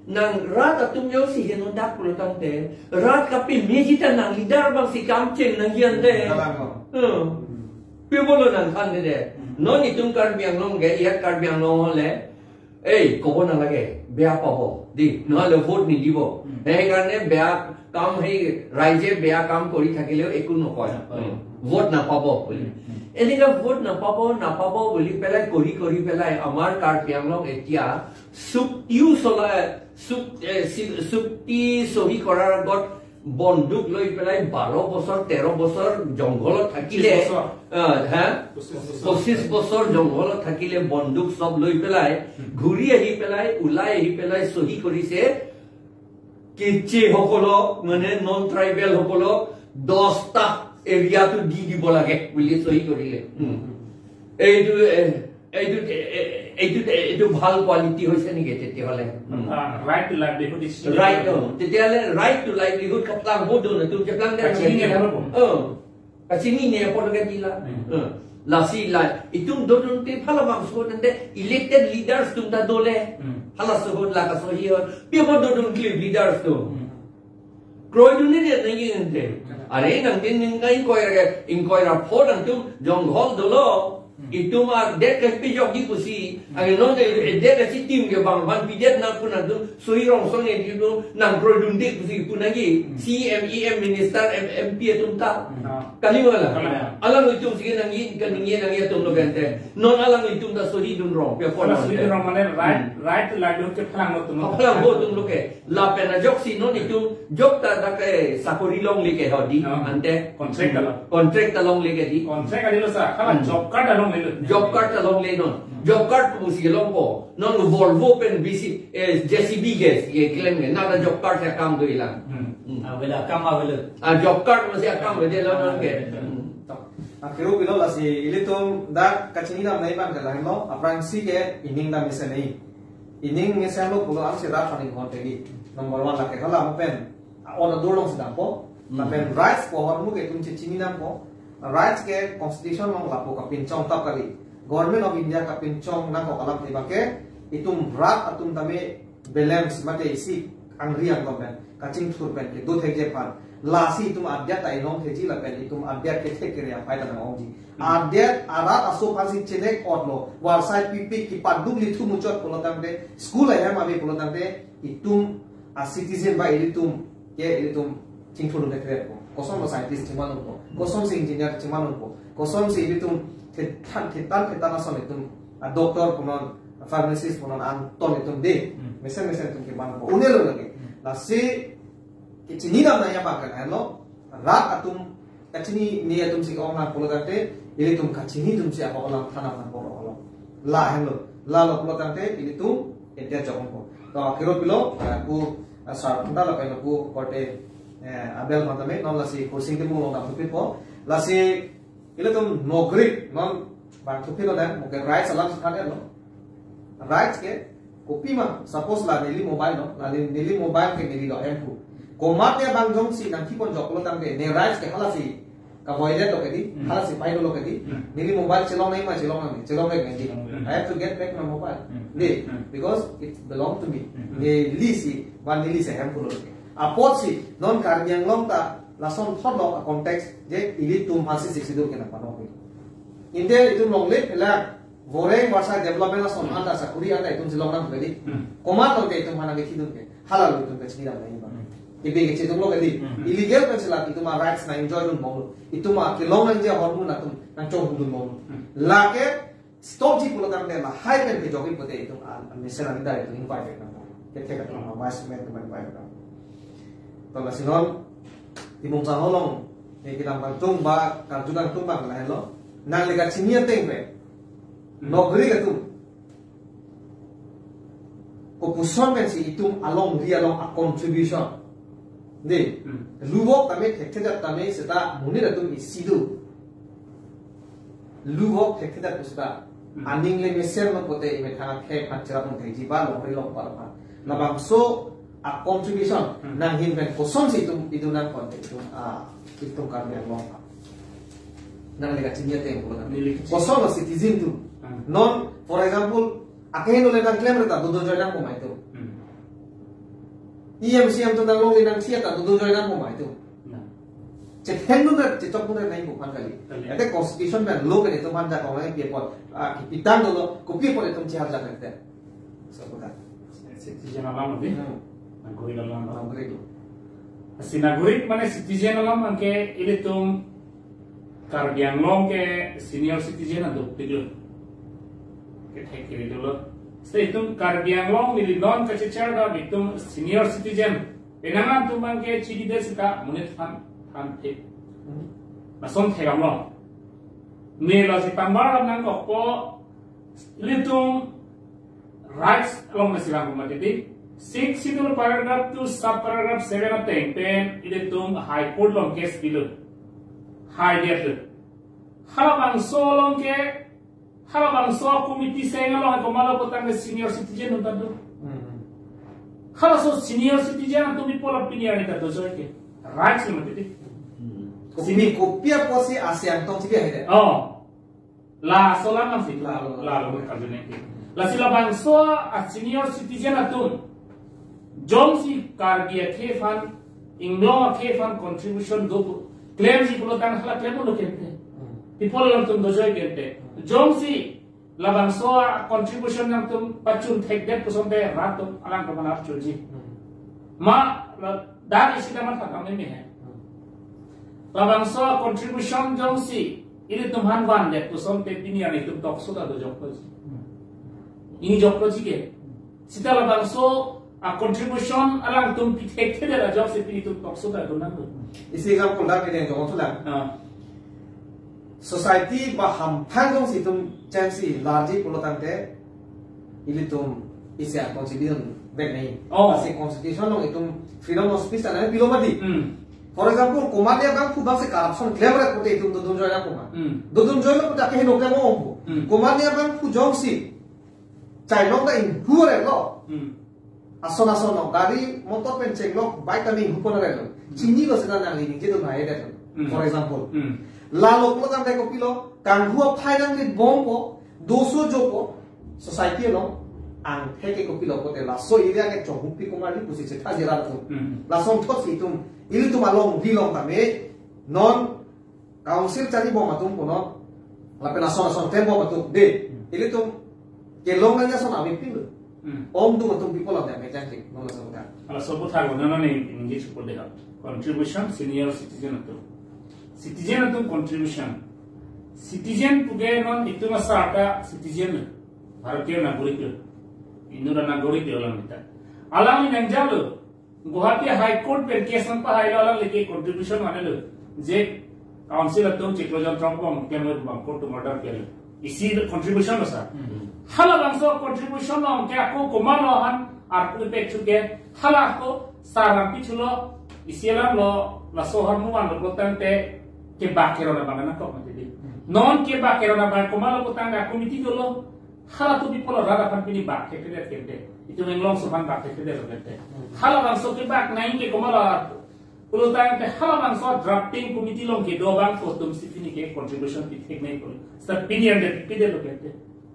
nang rat atum yo si heno dak pulo tangte, rat kapemeji ta nang leader bang si kam cheng nangji ante. Kalang ko. Hmm. Pi pulo nangthan de de. Hmm. Non itum Karbi Anglong ke, iyat Karbi Anglong le, এই ক'ব নালাগে, বেয়া পাব দেই, নহ'লে ভোট নিদিব। উম। সেইকাৰণে বেয়া কাম, সেই ৰাইজে বেয়া কাম কৰি থাকিলেও একো নকয়। নকয়। উম। ভোট নাপাব বুলি। উম, উম। এনেকুৱা ভোট নাপাব, নাপাব বুলি পেলাই, কৰি, কৰি পেলাই আমাৰ কাৰ্বি আংলং এতিয়া চুক্তিও চলাই, চুক-, এ, চি-, চুক্তি চহী কৰাৰ আগত বন্দুক লৈ পেলাই বাৰ বছৰ, তেৰ বছৰ জংঘলত থাকিলে, পঁচিছ বছৰ। আহ, হা? পঁচিছ বছৰ। পঁচিছ বছৰ জংঘলত থাকিলে বন্দুক চব লৈ পেলাই উম। ঘূৰি আহি পেলাই, ওলাই আহি পেলাই চহী কৰিছে, কেচে সকলক, মানে নন ট্ৰাইবেল সকলক দহটা এৰিয়াটো দি দিব লাগে বুলি চহী কৰিলে। উম। এইটো, এ, এইটো, এ, এ, এইটো, এইটো ভাল কোৱালিটি হৈছে নেকি তেতিয়াহ'লে? Um. Ah, right to livelihood is still right, অ, তেতিয়াহ'লে right to livelihood kaplang bodo na tum kaplang dia Kachini kaplang. Niya po. Oh. Kachini niya po lagi dila. Hmm. Oh. Lasi la itum dodun te phala bangso nande elected leaders atum ta dole. Hmm. Hala sohon la kasohi hon. Pi apot dodun kli leaders atum. Hmm. Kroidunde dia nangji nangte. Are nangte ningkai ingkoi ra, ingkoi ra pho nangtum jonghol dolo. Hmm. Itum adet kepijokji pusi. Hmm. Anke non de, adet kesi tim ke bang ban pidet nang pu nangtum soi rong song e itum nangkroidunde pusi pu nangji. Hmm. C M, E M, minister, M-, M P atum ta. Hmm. Kali ma la? Kali. Alanglitum si nangji, kaningje nangji atum lo gente. Non alanglitum ta sohidun rong. Pi apot Alang nangte. Sohidun rong mane right, Hmm. right to livelihood kaplang lo atum lo. Kaplang lo atum lo ke. Lapen ajoksi non itum jok ta dak ke sakori longle ke hodi, no. Ante contract ta lo. Contract ta longle ke di. Contract adi lo sa, hala Hmm. job card ta longle lo. Job card ta longle non. Hmm. Job card pusi longpo. Non Volvo pen B C, eh, J C B ke, ye klem ke. Nada job card ya kam do ilang. Hmm. Hmm. Ah, vela kam ah vela. Ah, job card masih akam vela lo non ke. Hmm. Hmm. Akhirlo pilo lasi ilitum dak kachinidam nai bang ke lahenlo, aphrangsi ke ining dam mesen nei. Ining mesen lo pulo amsi rat paning hon tegi. Number one lake hala mo pen. A, on adur long si dampo. Hmm. Lapen rights ko hormu ke itum chechinidampo. Rights ke constitution long lapu kapinchong tap kali. Government of India kapinchong nangkok alam te bang ke itum rat atum tame balance mate isi angri anglong pen, kachingthur pen kedo thekji aphan. Lasi itum adet ta inong thekji lapen itum adet kethek kere apai ta nang-ongji. Hmm. Adet arat aso aphansi chenek otlo. Varsai pipi kipaduk lithu muchot pulo tangte, school ahem ave pulo tangte, itum a citizen ba ilitum ke ilitum chingthur thekre po. Kosonlo scientist chiman unpo. Kosonsi engineer chiman unpo. Kosonsi ilitum thetan thetan thetan ason itum a doctor punon, pharmacist punon angton itum de. Hmm. Mesen mesen itum keman po. Une lo lagi. Hmm. Lasi kechinidam nangji abang ke lahenlo. Rat atum kachinine atum si ong nang pulo tangte, ilitum kachini atum si apok alam than aphan poro lo. Lahenlo. Lalo pulo tangte, ilitum ente jokong po. To akhirlo pilo, eh, pu, eh, sar phanta lapen pu korte, eh, Abel matame, non lasi Kursing Timung along damthupikpo. Lasi ilitum nogrik non bang thupi lo dan, mo ke rights alam si than lo. Rights ke kopi ma, suppose la neli mobile lo, la neli, neli mobile ke neli lo hemphu. Komat ya bang jongsi nangthipon jok lo tangte, ne rights ke halasi ka-violate lo ke di, Hmm. halasi pai lo ke di. Hmm. Neli mobile chelong nai ma, chelong nai, chelong nai di. Chelong nai. I have to get back my mobile. Hmm. Di, Hmm. because it belong to me. Hmm. Neli si, ba neli si hemphu lo ke. Apotsi, non Karbi Anglong ta, lason thot lo a context, je ilitum hasi sixty-two ke na pano ke. Inde itum longle pela, voreng varsai development ason anta sakuri anta itum si long nang ke di. Hmm. Komat lo ke itum hana ke thidun ke. Halalo itum kachinidam nai ba. Hmm. Ibe ke chitum lo ke di. Hmm. Illegal pen sila itum a rights na enjoy dun bom lo. Itum a kelong nangji ahormu na itum nangchonghudun bom lo. Hmm. Lake stop ji pulo tangte lahai pen kejok-ik pote itum a, a mesen a leader itum invite nang. Kethek atum a vice mayor itum invite nang. To lasi non, Timung Sangho along, eh, kedam kangtung ba, karju kangtung ba lahenlo. Nangli kachini ateng pen. Hmm. Nogrik atum. Kopuson pensi itum alongri along a contribution. Di. Hmm. Luvok tame thekthedet tame seta monit atum isi do. Luvok thekthedet pu seta. Hmm. Aning le mesen lo pote imethang akhei aphan cherap mong thekji ba longri longpat aphan. Labangso a contribution Hmm. nanghin pen kosonsi itum, itum nangkon te itum, ah, itum Karbi Anglong aphan. Nangli kachini ateng ko na. Neli kachini. Kosonlo citizen atum. Hmm. Non, for example, akeheno le nangklem re ta dodo join nangpo ma itum. Hmm. E M C M atum nanglongle nangthi ta dodo join nangpo ma itum. Hmm. Chethengdun re, chechokdun re nangpo aphan kali. Kali. Ate constitution pen law pen itum aphan jakong nangpi apot, ah, kipitang dolo, kopi apot itum chehar jak nangte. Citizen alam abi. Hmm. Nagorik alam. Nagorik. Lasi nagorik mane citizen alam anke ilitum Karbi Anglong ke senior citizen aduk tidur. Kethek kiri dulu. Seta itum Karbi Anglong neli non kachechar dam itum senior citizen. Penang atum anke chidi de seta monit aphan than thek. Hmm. Lason thek alam lo. Ne lasi tambar nangkokpo ilitum rights along nasi langkok mati di. Sixth Schedule paragraph two sub paragraph seven ateng pen ilitum High Court along case pilo. High Court lo. Halabangso along ke, halabangso committee seng along komat lo putangte senior citizen atum ta do. Hmm. Halaso senior citizen atum pi pulo pini arni ta dojoi ke. Rights lo mati di. Hmm. Kopi, kopi apotsi ase Angtong Chibi ahe de? Oh. Laso alam si. La, la, la, la, la, la, la, la. Lasi labangso a senior citizen atum jongsi Karbi akhei aphan, Anglong akhei aphan contribution do pu klemji pulotangte hala klem lo kente. Hmm. Pi pulo alangtum dojoi kente. Jongsi labangso a contribution nangtum pachun thekdet pusonte rat atum alangtum aphan arjuji. Hmm. Ma la, dak isi ta matha tang meme he. Hmm. Labangso a contribution jongsi ilitum aphan vandet pusonte pini arni itum tokso ta dojoklo ji. Hmm. Ingjoklo ji ke. Seta labangso a contribution alangtum pi thekthedet ajok si pini itum tokso ta do nanglo. Isi example dak kene jong thulang. Ah. Society ba hamphang jongsi itum chengsi larji pulotangte ilitum isi a constitution vek nai. Oh. Lasi constitution along itum freedom of speech ana pilo mati. Hmm. For example, komatne abangphu abangsi corruption klemre pute itum dodun joi na koma. Hmm. Dodun joilo pute akeheno klem ongpo. Hmm. Komatne abangphu jongsi chailong ta inghu relo. Hmm. Ason ason lo, gari, motor pen chenglok, bike ta inghu pon relo. Chinilo seta nangli ningjedun hai det. Hmm. For example. Hmm. Lalo pulotangte kopilo, kanghu aphai nangli bompo, doso jopo, society along angthek ke kopilo pute laso area ke chonghupi komarli pusi chethaji rat atum. Hmm. Lason thotsi itum, ilitum alongri along tame, non council charibom atum punon, lapen ason ason klembom atum de. Hmm. Ilitum kelong nangji ason avepinlo. Hmm. Omdung atum pi pulo de mejang ke, non laso ka. Halaso aputhak lo, non ningje chupor de ha. Contribution senior citizen atum. Citizen atum contribution. Citizen puke non itum asar ta citizen lo. Bharatiya nagorik lo. Inut anagorik lo alang ta. Alangli nangjalo. Guwahati High Court pen case nangpahailo, alangli ke contribution vanlo. Je council atum chiklo jon throk bom ke mo bang court to murder ke. Isi contribution lo sir. Hmm. Halabangso contribution lo ke ako komatlo aphan arpu pekchu ke hala ako sir nangpichulo, isi alam lo, laso ahormu vanlo pulotangte kebak kerona abang nangkok mati di. Hmm. Non kebak kerona abang komatlo pulotangte ako miti dolo. Halatum pi pulo rat aphan pini bak thekthedet kente. Itum Anglong aso aphan bak thekthedet lo kente. Hmm. Halabangso kebak nangji ke komatlo pulotangte halabangso drafting committee along kedo abangphu atumsi pini ke contribution pi thek nangji pulo. Seta pini ante pipedet lo kente.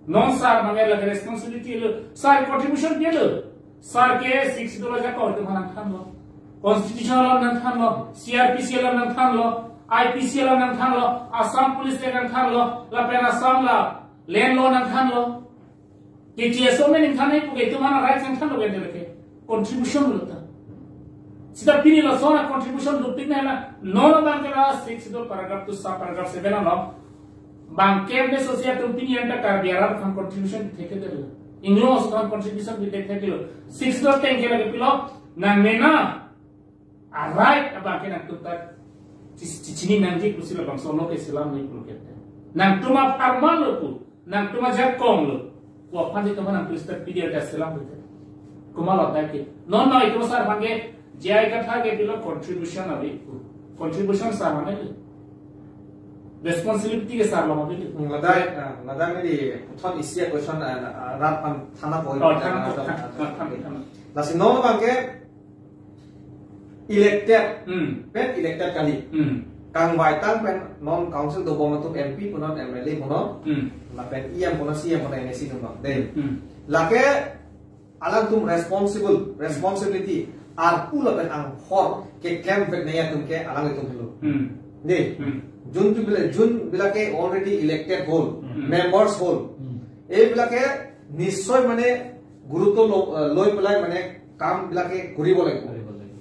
Non sir abang ke lake responsibility lo. Sir contribution pilo. Sir ke Sixth Schedule ajakong itum aphan nangthanlo. Constitution along nangthanlo. C R P C along nangthanlo. I P C along nangthanlo. Assam Police Act nangthanlo. Lapen Assam la land law nangthanlo. K T S O me nangthan nangji puke itum aphan rights nangthanlo kente lake. Contribution lo ta. Seta pini lason a contribution dopik nangji la. Non abang ke la Sixth Schedule paragraph two sub paragraph seven along. Bang ke me sosi atum pini anta Karbi arat aphan contribution thekthedet lo. Anglong aso aphan contribution thekthedet lo. Sixth Schedule ateng ke lake pilo. Nang mena a right abang ke nangtum ta chi-, chi-, chini nangji pusi labangso lo ke selam nangji pulo kente. Nangtum apharman lo pu, nangtum ajakong lo pu aphan itum aphan nangtum seta pidi ada selam lo. Komatlo dak ke. Non non itum sir aphan ke J I Kathar ke pilo contribution ave pu. Contribution sir aphan lo. Responsibility ke sir lo ave pu. Hmm, ladak, ah, ladak neli puthot isi a question, ah, ah, rat aphan thanpo. Oh, thanpo, ah, thanpo, ah, thanpo, thanpo. Lasi non abang ke elected, hmm, pen elected kali. Hmm. Kangvaitang pen non council dobom atum M P punon, M L A punon, hmm, lapen E M punon, C E M punon, M A C punon. De. Hmm. Lake alangtum responsible, responsibility, arpu lapen anghor keklem vek nangji atum ke alanglitum henlo. Hmm. De. Hmm. Jun tu bila, jun bila ke already elected hol, hmm, members hol. Hmm. E bila ke nisoy mane গুৰুত্ব ল- আহ, লৈ পেলাই মানে কামবিলাকে কৰিব লাগিব। কৰিব লাগিব।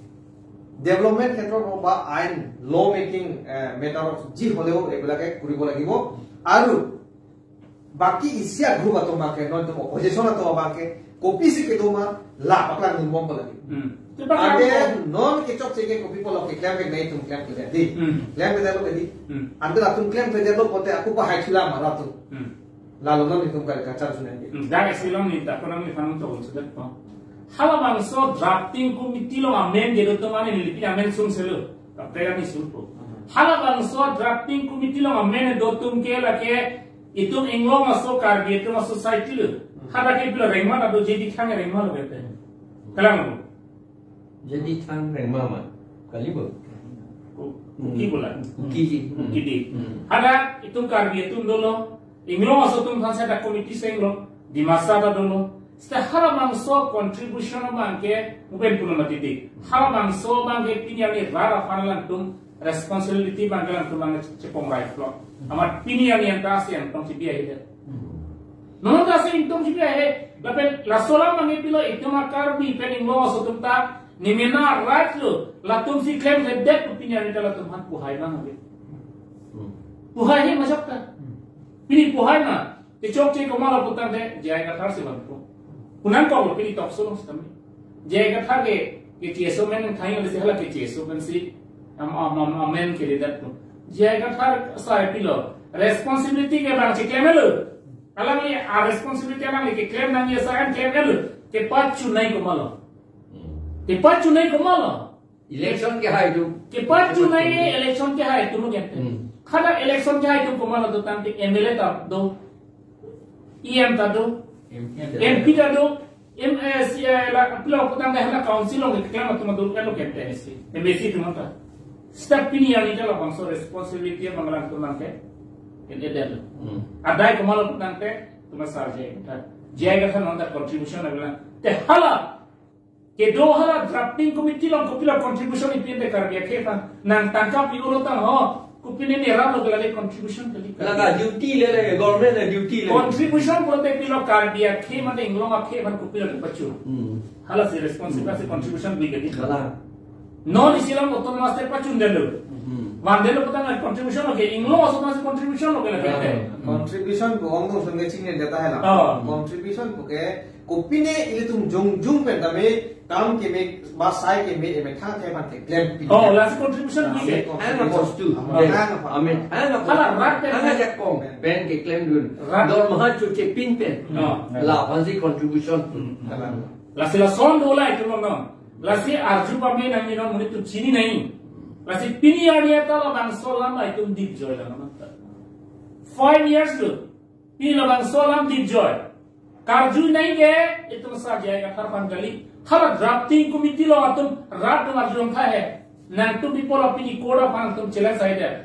ডেভেলপমেণ্ট ক্ষেত্ৰত হওক বা আইন, ল মেকিং, এ, মেটাৰত যি হ'লেও এইবিলাকে কৰিব লাগিব। আৰু বাকি isi a-group atum abangke, non atum opposition atum abangke, kopisi kedo ma la paklang dunbom lagi. Hmm. Ante non kechokche ke kopi pulo ke klemkle nangtum klemkle dei. Hmm. Klemkledetlo dei. Hmm. Ante latum klemkledetlo pulote ako pahai thula ma latum. Hmm. Lalo non itum kali kacharli sunai dei. Hmm. Dak isi along neli ta konang neli phan to sudah po. Halabangso drafting committee along amen kedo atum mane neli pini amen sung selo. Kaprek neli sungpo. Halabangso drafting committee along amen do atum ke lake itum Inglong aso Karbi atum a-society lo. Hadak ke pilo rengma ta do, J D Thang rengma lo kete. Kalang lo. J D Thang rengma ma. Kali bo. Ku- Kuki bola. Kuki ji. Kuki dei. Hmm. Hadak itum Karbi atum dolo. Inglong aso atum thansi dak committee senglo. Dimasa ta dolo. Seta halabangso contribution abangke, mo pen pulo mati dei. Halabangso abangke pini arni rat aphan alangtum responsibility abangke alangtum abangke chepong right lo. Amat pini arni anta si ingtong chibi ahe dei. Non ta si ingtong chibi ahe, lapen laso alam abangke pilo itum a-Karbi pen Inglong aso atum ta, nemena right lo, latum si klemkledet pu pini arni ta latum aphan puhai ma nang. Hmm. Puhai he majok ta. Hmm. Pini puhai ma. Kechokche komatlo putangte, J I Kathar si vanpo. Punangkoklo pini talk show along sitame. J I Kathar ke, ke K S O amen thang le si hala ke K S O amen si, am, am, am, amen keledetpo. J I Kathar asai pilo, responsibility ke bang cheklemlo. Alangli a-responsibility alangli keklem nangji asai an klemlo. Kepachunai komatlo. Kepachunai komatlo. Election kehai atum. Kepachunai election kehai atum lo kente. Hmm. Hadak election kehai atum komatlo do tangte M L A ta do. E M ta do. M P ta do. M P ta do. M A C, eh, la, pilo putangte hala council along keklem atum do lo kente si. M A C atum ta. Seta pini arni ta labangso responsibility abang alangtum abangke. Kente dei lo. Hmm. Adai komatlo putangte, itum asar J I Kathar. J I Kathar non ta contribution abang. Te hala kedo hala drafting committee along kopilo contribution ipi ante Karbi akhei aphan nang tangka pi-olo tang ho, kopine ne ram lo ke lale contribution kali. Lake duty le le, government le duty le. Contribution pulote pilo Karbi akhei mate Inglong akhei aphan kopilo kepachu. Hmm. Hala si responsible si contribution bi kali. Hala. Non isi along autonomous state pachundetlo. Hmm. Vandetlo putang contribution lo ke, Inglong aso atum si contribution lo ke lake. Hmm. Contribution pu ong dong sung ke chingni data hai la. Oh. Contribution pu ke kopine ilitum jongjung pen tame kam keme ba sai keme emethang akhei aphan keklem pin. Oh, lasi contribution bi ke. Amethang aphan. Amethang aphan. Amethang aphan. Hala rat pen. Amethang ajakong pen keklem dun. Rat. Dormaha choche pin pen. Oh. Laphan si contribution. Hmm. Hala. Lasi lason do la itum non. Lasi arju pame nangji non monit atum chini nai. Lasi pini arni ta labangso alam itum dipjoi la non ta. Five years lo. Pini labangso alam dipjoi. Karju nai ke itum asar J I Kathar aphan kali. Hala drafting committee along atum rat atum arju nangkha he. Nangtum pi pulo pini court aphan nangtum challenge ahe dei.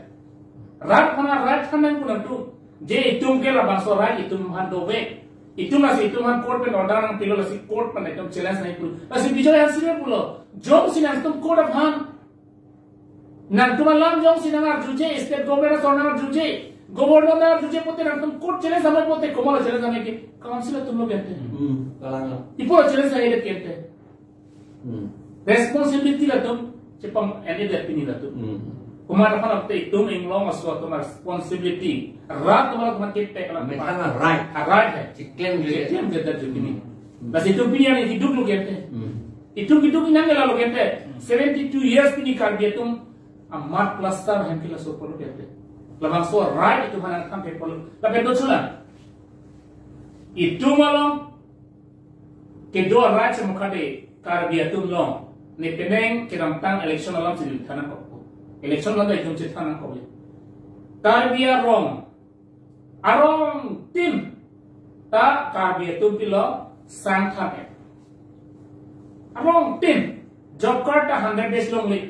Rat aphan right aphan nangpu nangtum. Je itum ke labangso right itum aphan dovek. Itum lasi itum aphan court pen order nangpilo lasi court aphan itum challenge nangpu. Lasi Bijoy Hanse pulo. Jongsi nangtum court aphan nangtum alam jongsi nangarjuje, state government ason nangarjuje, governor nangarjuje pulote nangtum court challenge sampai pulote komatlo challenge sampai ke council atum lo kente. Hmm, kalang. Pi pulo challenge sampai kente. Hmm. Responsibility latum chepam ene dei pini latum. Hmm. Komat aphan apte itum Inglong aso atum responsibility. Rat atum latum kepek latum. Amethang a-right. A-right hai. Chiklem je. Chiklem je dak pini. Hmm. Lasi itum pini arni kiduk lo kente. Hmm. Itum kiduk inang ke lalo kente. Hmm. Seventy-two years pini Karbi atum amat plaster hem kila sopo lo kente. Labangso right itum aphan nangthan ke pulo. Lapen do chulang. Itum along kedo right se mukade Karbi atum along. Ne penang kedamtang election alam si than nangkok. Election alam ta itum si than nangkok. Karbi arong. Arong tin. Ta Karbi atum pilo sangthan e. Arong tin. Job card ta hundred days longle.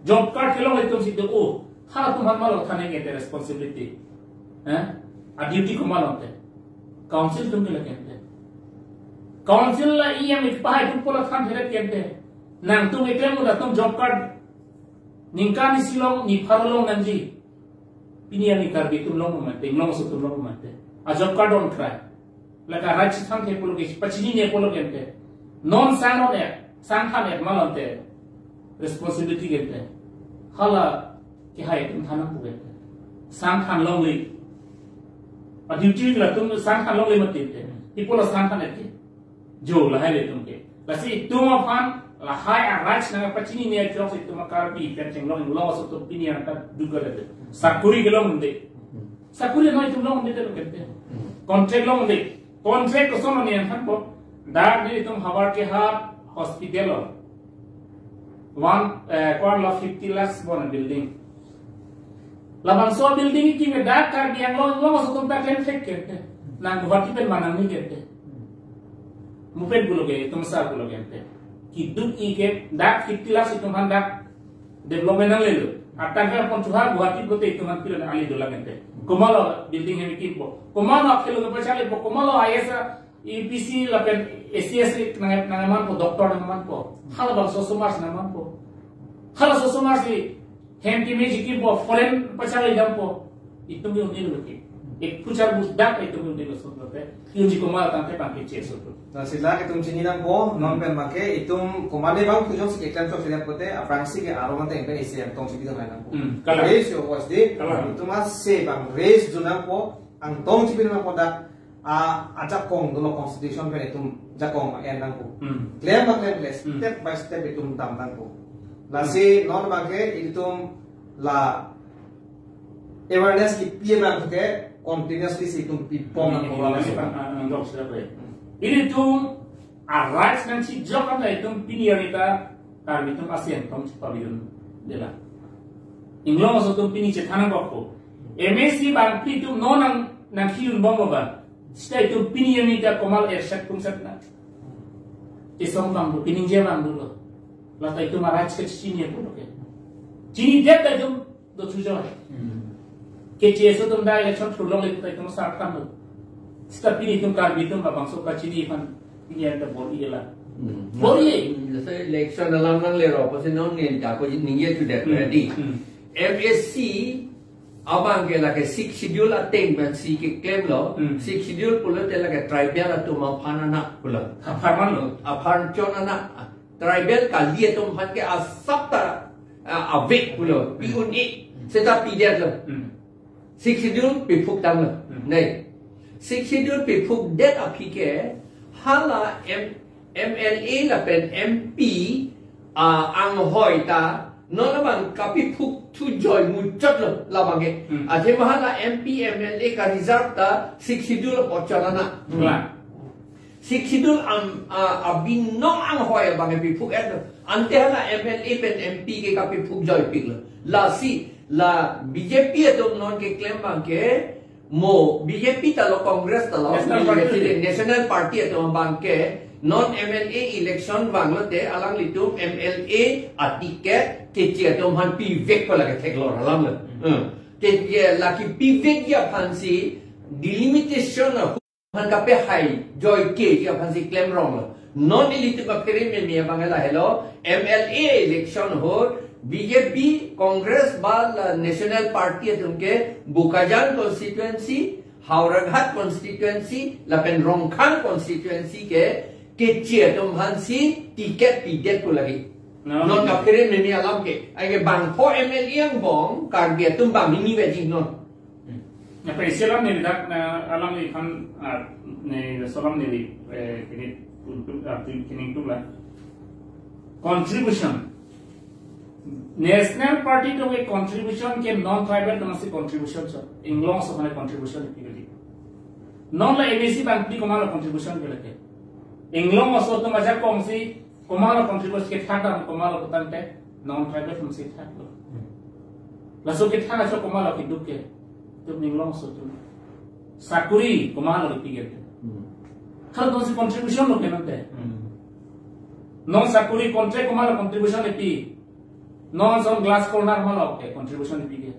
Job card kelongle atum si do o. Halatum aphan malo than nangji kente responsibility. Eh? A-duty komatlo te. Council atum ke la kente. Council la E M ipahai atum pulo than theret kente. Nangtum eklem uda atum job card. Ningkan isi long, ni pharo long nangji. Pini arni Karbi atum long mate, Inglong aso atum long mate. A-job card on krai. Laka right chethan the pulo ke, pachinine pulo ke ante. Non sang non ya, sang than ya malom te. Responsibility ke ante. Hala kehai atum than nangpo ke ante. Sang than longle. A duty latum sang than longle mati ante. Ipo la sang than ke. Jo lahai le itum ke. Lasi itum aphan lahai a right nangpachinine achok si itum Karbi pen chenglong Inglong aso atum pini arta duga le. Sakuri kelong unde. Sakuri non itum long unde lo ke ante. Contract long unde. Contract koson non yang thanpo. Dak ne itum Howraghat Hospital lo. One, eh, one lakh fifty lakhs bon building. Labangso building kekim ke dak Karbi Anglong, Inglong aso atum ta klem thek ke ante. Nang Guwahati pen manang ni ke ante. Mo pen pulo ke, itum sa pulo ke ante. Keduk i ke dak fifty lakhs itum aphan dak development nanglelo. Atang ke pon chuha Guwahati pulote itum aphan pilo na ali dolang ante. Komatlo building hem kimpo. Komatlo akhelo ke pachalipo. Komatlo I A S, A P S lapen A C S nang, nangmanpo, doctor nangmanpo. Halabangso osomar si nangmanpo. Hala osomar si hem keme ji kimpo, foreign pachali dampo. Itum ke un-elo ke. Ek puchar bus dak itum ke un-elo so pulote. Unji komat tangte bang ke che so pulo. Lasi lake itum chini nangpo, non pen make itum komatne bang pujo si keklem chok sila pote, aphrangsi ke aro mate pen isi angtong chipi dun nangpo. Hmm, kalang. Raise your voice de. Kalang. Itum ase bang raise dun nangpo, angtong chipi nangpo dak, a, ajakong dolo constitution pen itum jakong ma en nangpo. Hmm. Klem ma klem le, Hmm. step by step itum dam nangpo. Lasi non make itum la awareness kipi abang ke continuously si itum pipon Hmm, nangpo. Hmm. Lasi bang, ah, ah, dok sila pre. Hmm. Ilitum a rights nangchijok anta itum pini arita Karbi atum asi angtong chepabidun dela. Inglong aso atum pini chethan nangkokpo. M A C bangphli atum non nang, nangkilun bomlo ba. Seta itum pini arita komat erset pungsat na. Isong bang do, piningje bang dolo. Lata itum a rights ke chini ya pulo ke. Chinidet ta itum do chujo. Hmm. Ke che so atum da election thulongle ta itum sa kam do. Seta pini itum Karbi atum labangso kachini aphan pini anta bor-i la. Hmm. Bor-i. Hmm, jese election alam nanglero, apotsi non neli ta ko ningje chudet Hmm. ready. Hmm. M A C abang ke lake Sixth Schedule ateng pen si keklemlo. Hmm. Sixth Schedule pulote lake tribal atum aphan anak pulo. Aphan manlo. Aphan chon anak. Tribal kali atum aphan ke asap ta, ah, ave pulo, pi un-e, seta pidetlo. Hmm. Sixth Schedule piphuk tanglo. Hmm. Nai. Sixth Schedule piphukdet aphi ke, hala M-, M L A lapen M P, ah, anghoi ta, non labang kapiphuk thujoi muchotlo labang ke. Hmm. Athema hala M P, M L A ka reserve ta, Sixth Schedule apot chon anak. Hmm. Sixth Schedule am, a, abinong anghoi abang piphuk-etlo. Ante hala M L A pen M P ke kapiphuk joipiklo. Lasi, la B J P atum non keklem abang ke, mo B J P ta lo Congress ta lo, National Party. National Party atum abang ke, non M L A election vanglote, alanglitum M L A a ticket, keche atum aphan pivekpo lake theklong alam lo. Hmm. Hmm. Ke, ke lake pivekji aphansi, delimitation a aphan kapehai joikeji aphansi klemronglo. Non ilitum aphere meme abang lahelo, M L A election ahut B J P, Congress ba la National Party atum ke Bokajan constituency, Howraghat constituency, lapen Rongkhang constituency ke keche atum aphansi ticket pidet pu lagi. No. Non kaphere meme alam ke, ai ke bangpho M L A angbong, Karbi atum bang hini veji non. Hmm. Na, pen isi alam neli dak, na, alangliphan, ah, ne, so alam neli, eh, kini, ah, kini tu la. Contribution. National Party atum ke contribution ke non-tribal atum si contribution so. Inglong aso aphan contribution ipi kali. Non la M A C bangphli komatlo contribution ke lake. Inglong aso atum ajakong si komatlo contribution kethak dam, komatlo kutang te, non-tribal atum si thaklo. Hmm. Laso kethak aso komatlo keduk ke, itum Inglong aso atum. Sakuri komatlo ipi ke. Hmm. Halatum si contribution lo ke nangte. Hmm. Non sakuri contract komatlo contribution ipi. Non ason glass corner komatlo ke contribution ipi ke.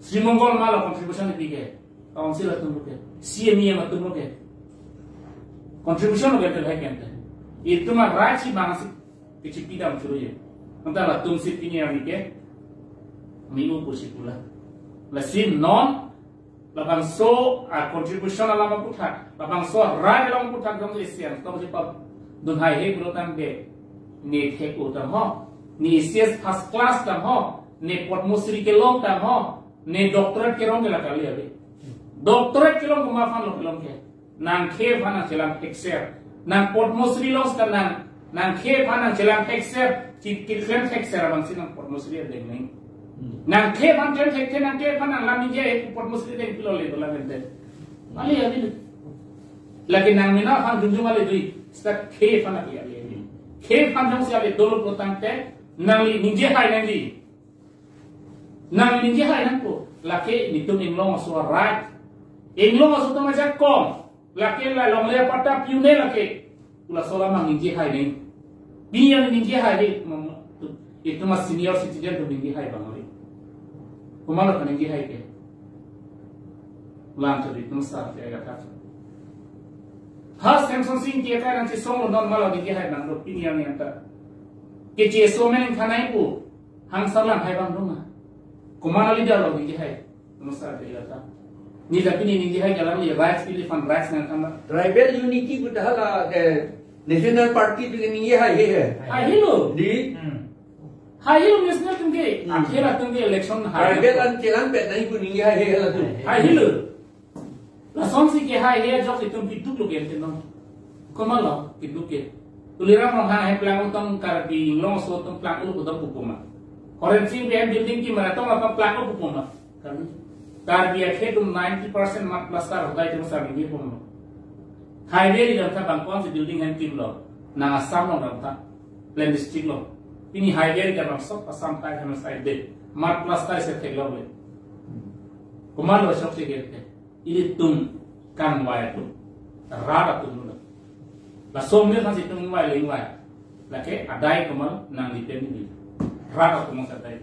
Sri Mongol komatlo contribution ipi ke. Council atum lo ke, C M E M atum lo ke. Contribution lo ke tel hai ke ante. Itum a rights si bang si kechipidam churu ye. Anta latum si pini arni ke, mi u pusi pula. Lasi non Labangso a contribution alam aputhak, labangso a right alam aputhak jongsi A C S tongsi padun haihe pulo tangte, ne thek-o tang ho, ne A C S first class tang ho, ne Padma Shri kelong tang ho, ne doctorate kerong ke la kali ave. Doctorate kelong komat aphan lo kelong ke? Nang khei aphan nangchelang thekser. Nang Padma Shri long seta nang, nang khei aphan nangchelang thekser. Ki, keklem thekser abangsi nang Padma Shri adeng nang. Hmm. Nang khei aphan klem thekthe, nang khei aphan nang lam ningje, Padma Shri deng pilo le dola bente. Mali ave. Lake nang mena aphan jungjung ale dui. Seta khei aphan ale ale. Khei aphan jongsi ale dolo pulo tangte, nangli ningjehai nangji. Nang ningjehai nangpo, lake netum inglong aso a-right. Inglong aso atum ajak kom. Lake la longle apatta pi-un-e lake. Pu laso alam nang ningjehai nang. Pi yang ningjehai de, itum a senior citizen atum ningjehai abang le. Komatlo kaningjehai ke? Lam chodi itum sa ke agak. Ha Semson Sing ke kai nangchesonglo, non malo ningjehai abang lo, pini yang yang ta. Kecheso men thanai pu. Hang sarlang hai abang dong ma? Komat a-leader lo ningjehai? Namaskar, Dr. Lata. Ne ta pini ningjehai ke alam le rights, pini aphan rights nangthan ma? Tribal unity pu ta hala ke National Party pu ke ningjehai he he. Haihelo. Di? Hmm. Haihelo national atum ke. Hmm. Akhir atum ke election hai. Tribal an chelang pet nangji pu ningjehai he hala tu. Haihelo. Lasonsi kehaihe ajok itum keduk lo ke ante non. Komatlo keduk ke? Tuliram Ronghang ahemplang atum, Karbi Anglong aso atum plang-o lo kedok pu komat? Horen Sing P M building kemara atum aphan plang-o pu komat? Karbi, Karbi akhei atum ninety percent mat plaster hodai atum sa bini pu komat? Highway ri dam ta bang konsi building hem tim lo? Nang Assam along dam ta, Plain District along. Pini highway ri dam sok Assam ta hem side de. Mat plaster isi theklong le. Komatlo sok si ke? Ilitum kangvai atum, rat atum lo. Laso amir aphansi itum ingvai le ingvai. Lake adai komat nangli pen ni. Rat atum sa adai.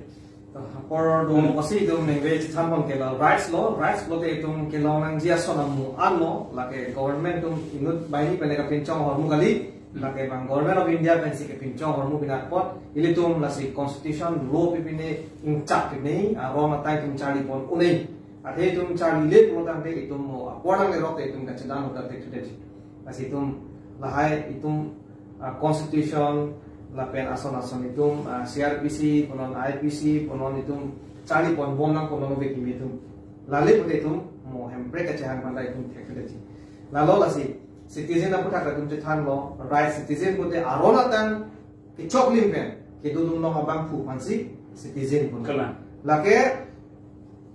Apor do apotsi itum ningve chethan pon ke la rights lo, rights lo te itum kelong nangji ason amu an lo, lake government atum inut banghini pen le kapinchong ahormu kali, lake bang Government of India pensi kapinchong ahormu pini apot, ilitum lasi constitution lo pi pine ingchak pine, aron atai itum charli pon un-e. Athe itum charlile pulo tangte itum mo apor nanglerok te itum kachedam uta te tudeji. Lasi itum lahai itum, ah, constitution lapen ason ason itum, ah, C R P C punon I P C punon itum charli pon bom nang punon ove kimi itum. Lale pute itum mo hemprek kachehang panta itum thek tudeji. Lalo lasi citizen aputhak itum chethanlo, right citizen pute aron atang kechoklim pen kedolong abangphu aphansi citizen pu. Kalang. Lake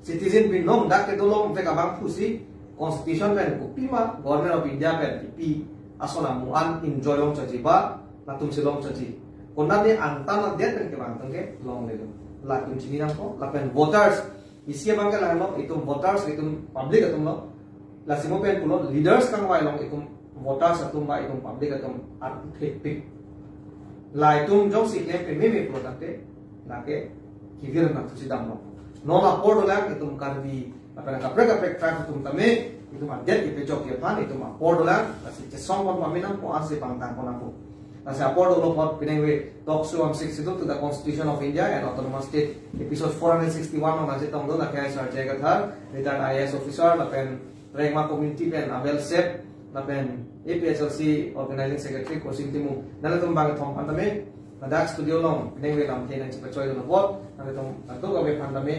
citizen binong dak kedolong vek abangphu si constitution pen kopima Government of India pen kipi ason amu an enjoy longchotji ba latum si longchotji. Konatne angtan adet pen kevang atum ke longle lo. Latum chini nangkok, lapen voters isi abang ke lahelo, itum voters, itum public atum lo. Lasi mo pen pulo leaders kangvai along itum voters atum ba itum public atum arpu thekpik. La itum jongsi klem pememe pulo tangte, lake kevir nangthusi damlo. Non apor dolang itum Karbi lapen kaprek kaprek tribe atum tame, itum adet kepejokji aphan itum apor dolang, lasi chesong pon pame nangpo, ansi pangtang pon nangpo. Lasi apor dolo apot pinengve talk show amsik siduk to the Constitution of India and Autonomous State, episode four hundred sixty-one along nangchetong do, lake I Sarjay Kathar, retired I A S officer, lapen Rengma community pen Abel Sep, lapen A P H L C organizing secretary Kosing Timung. Nanglitum bangkethom aphan tame, ladak studio along pinengve lamthe nangchepachoi dolo apot, nanglitum kadokave aphan tame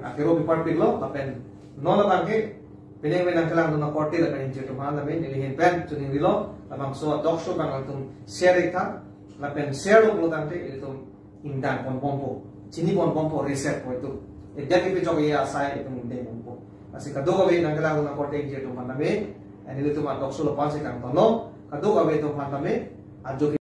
akero piparpiklo, lapen non abang ke pinengve nangkelangdun akorte lapen ingjir atum aphan tame neli ahin pen choningrilo, labangso talk show abang nangtum share ik tha, lapen share lo pulo tangte ilitum ingdang pon bompo, chini pon bompo, reset po itum. Edia kepejokji asai itum ingdeng bompo. Lasi kadokave nangkelangdun akorte ingjir atum aphan tame, nelitum a talk show lo aphansi kangtonlo, kadokave atum aphan tame, ajo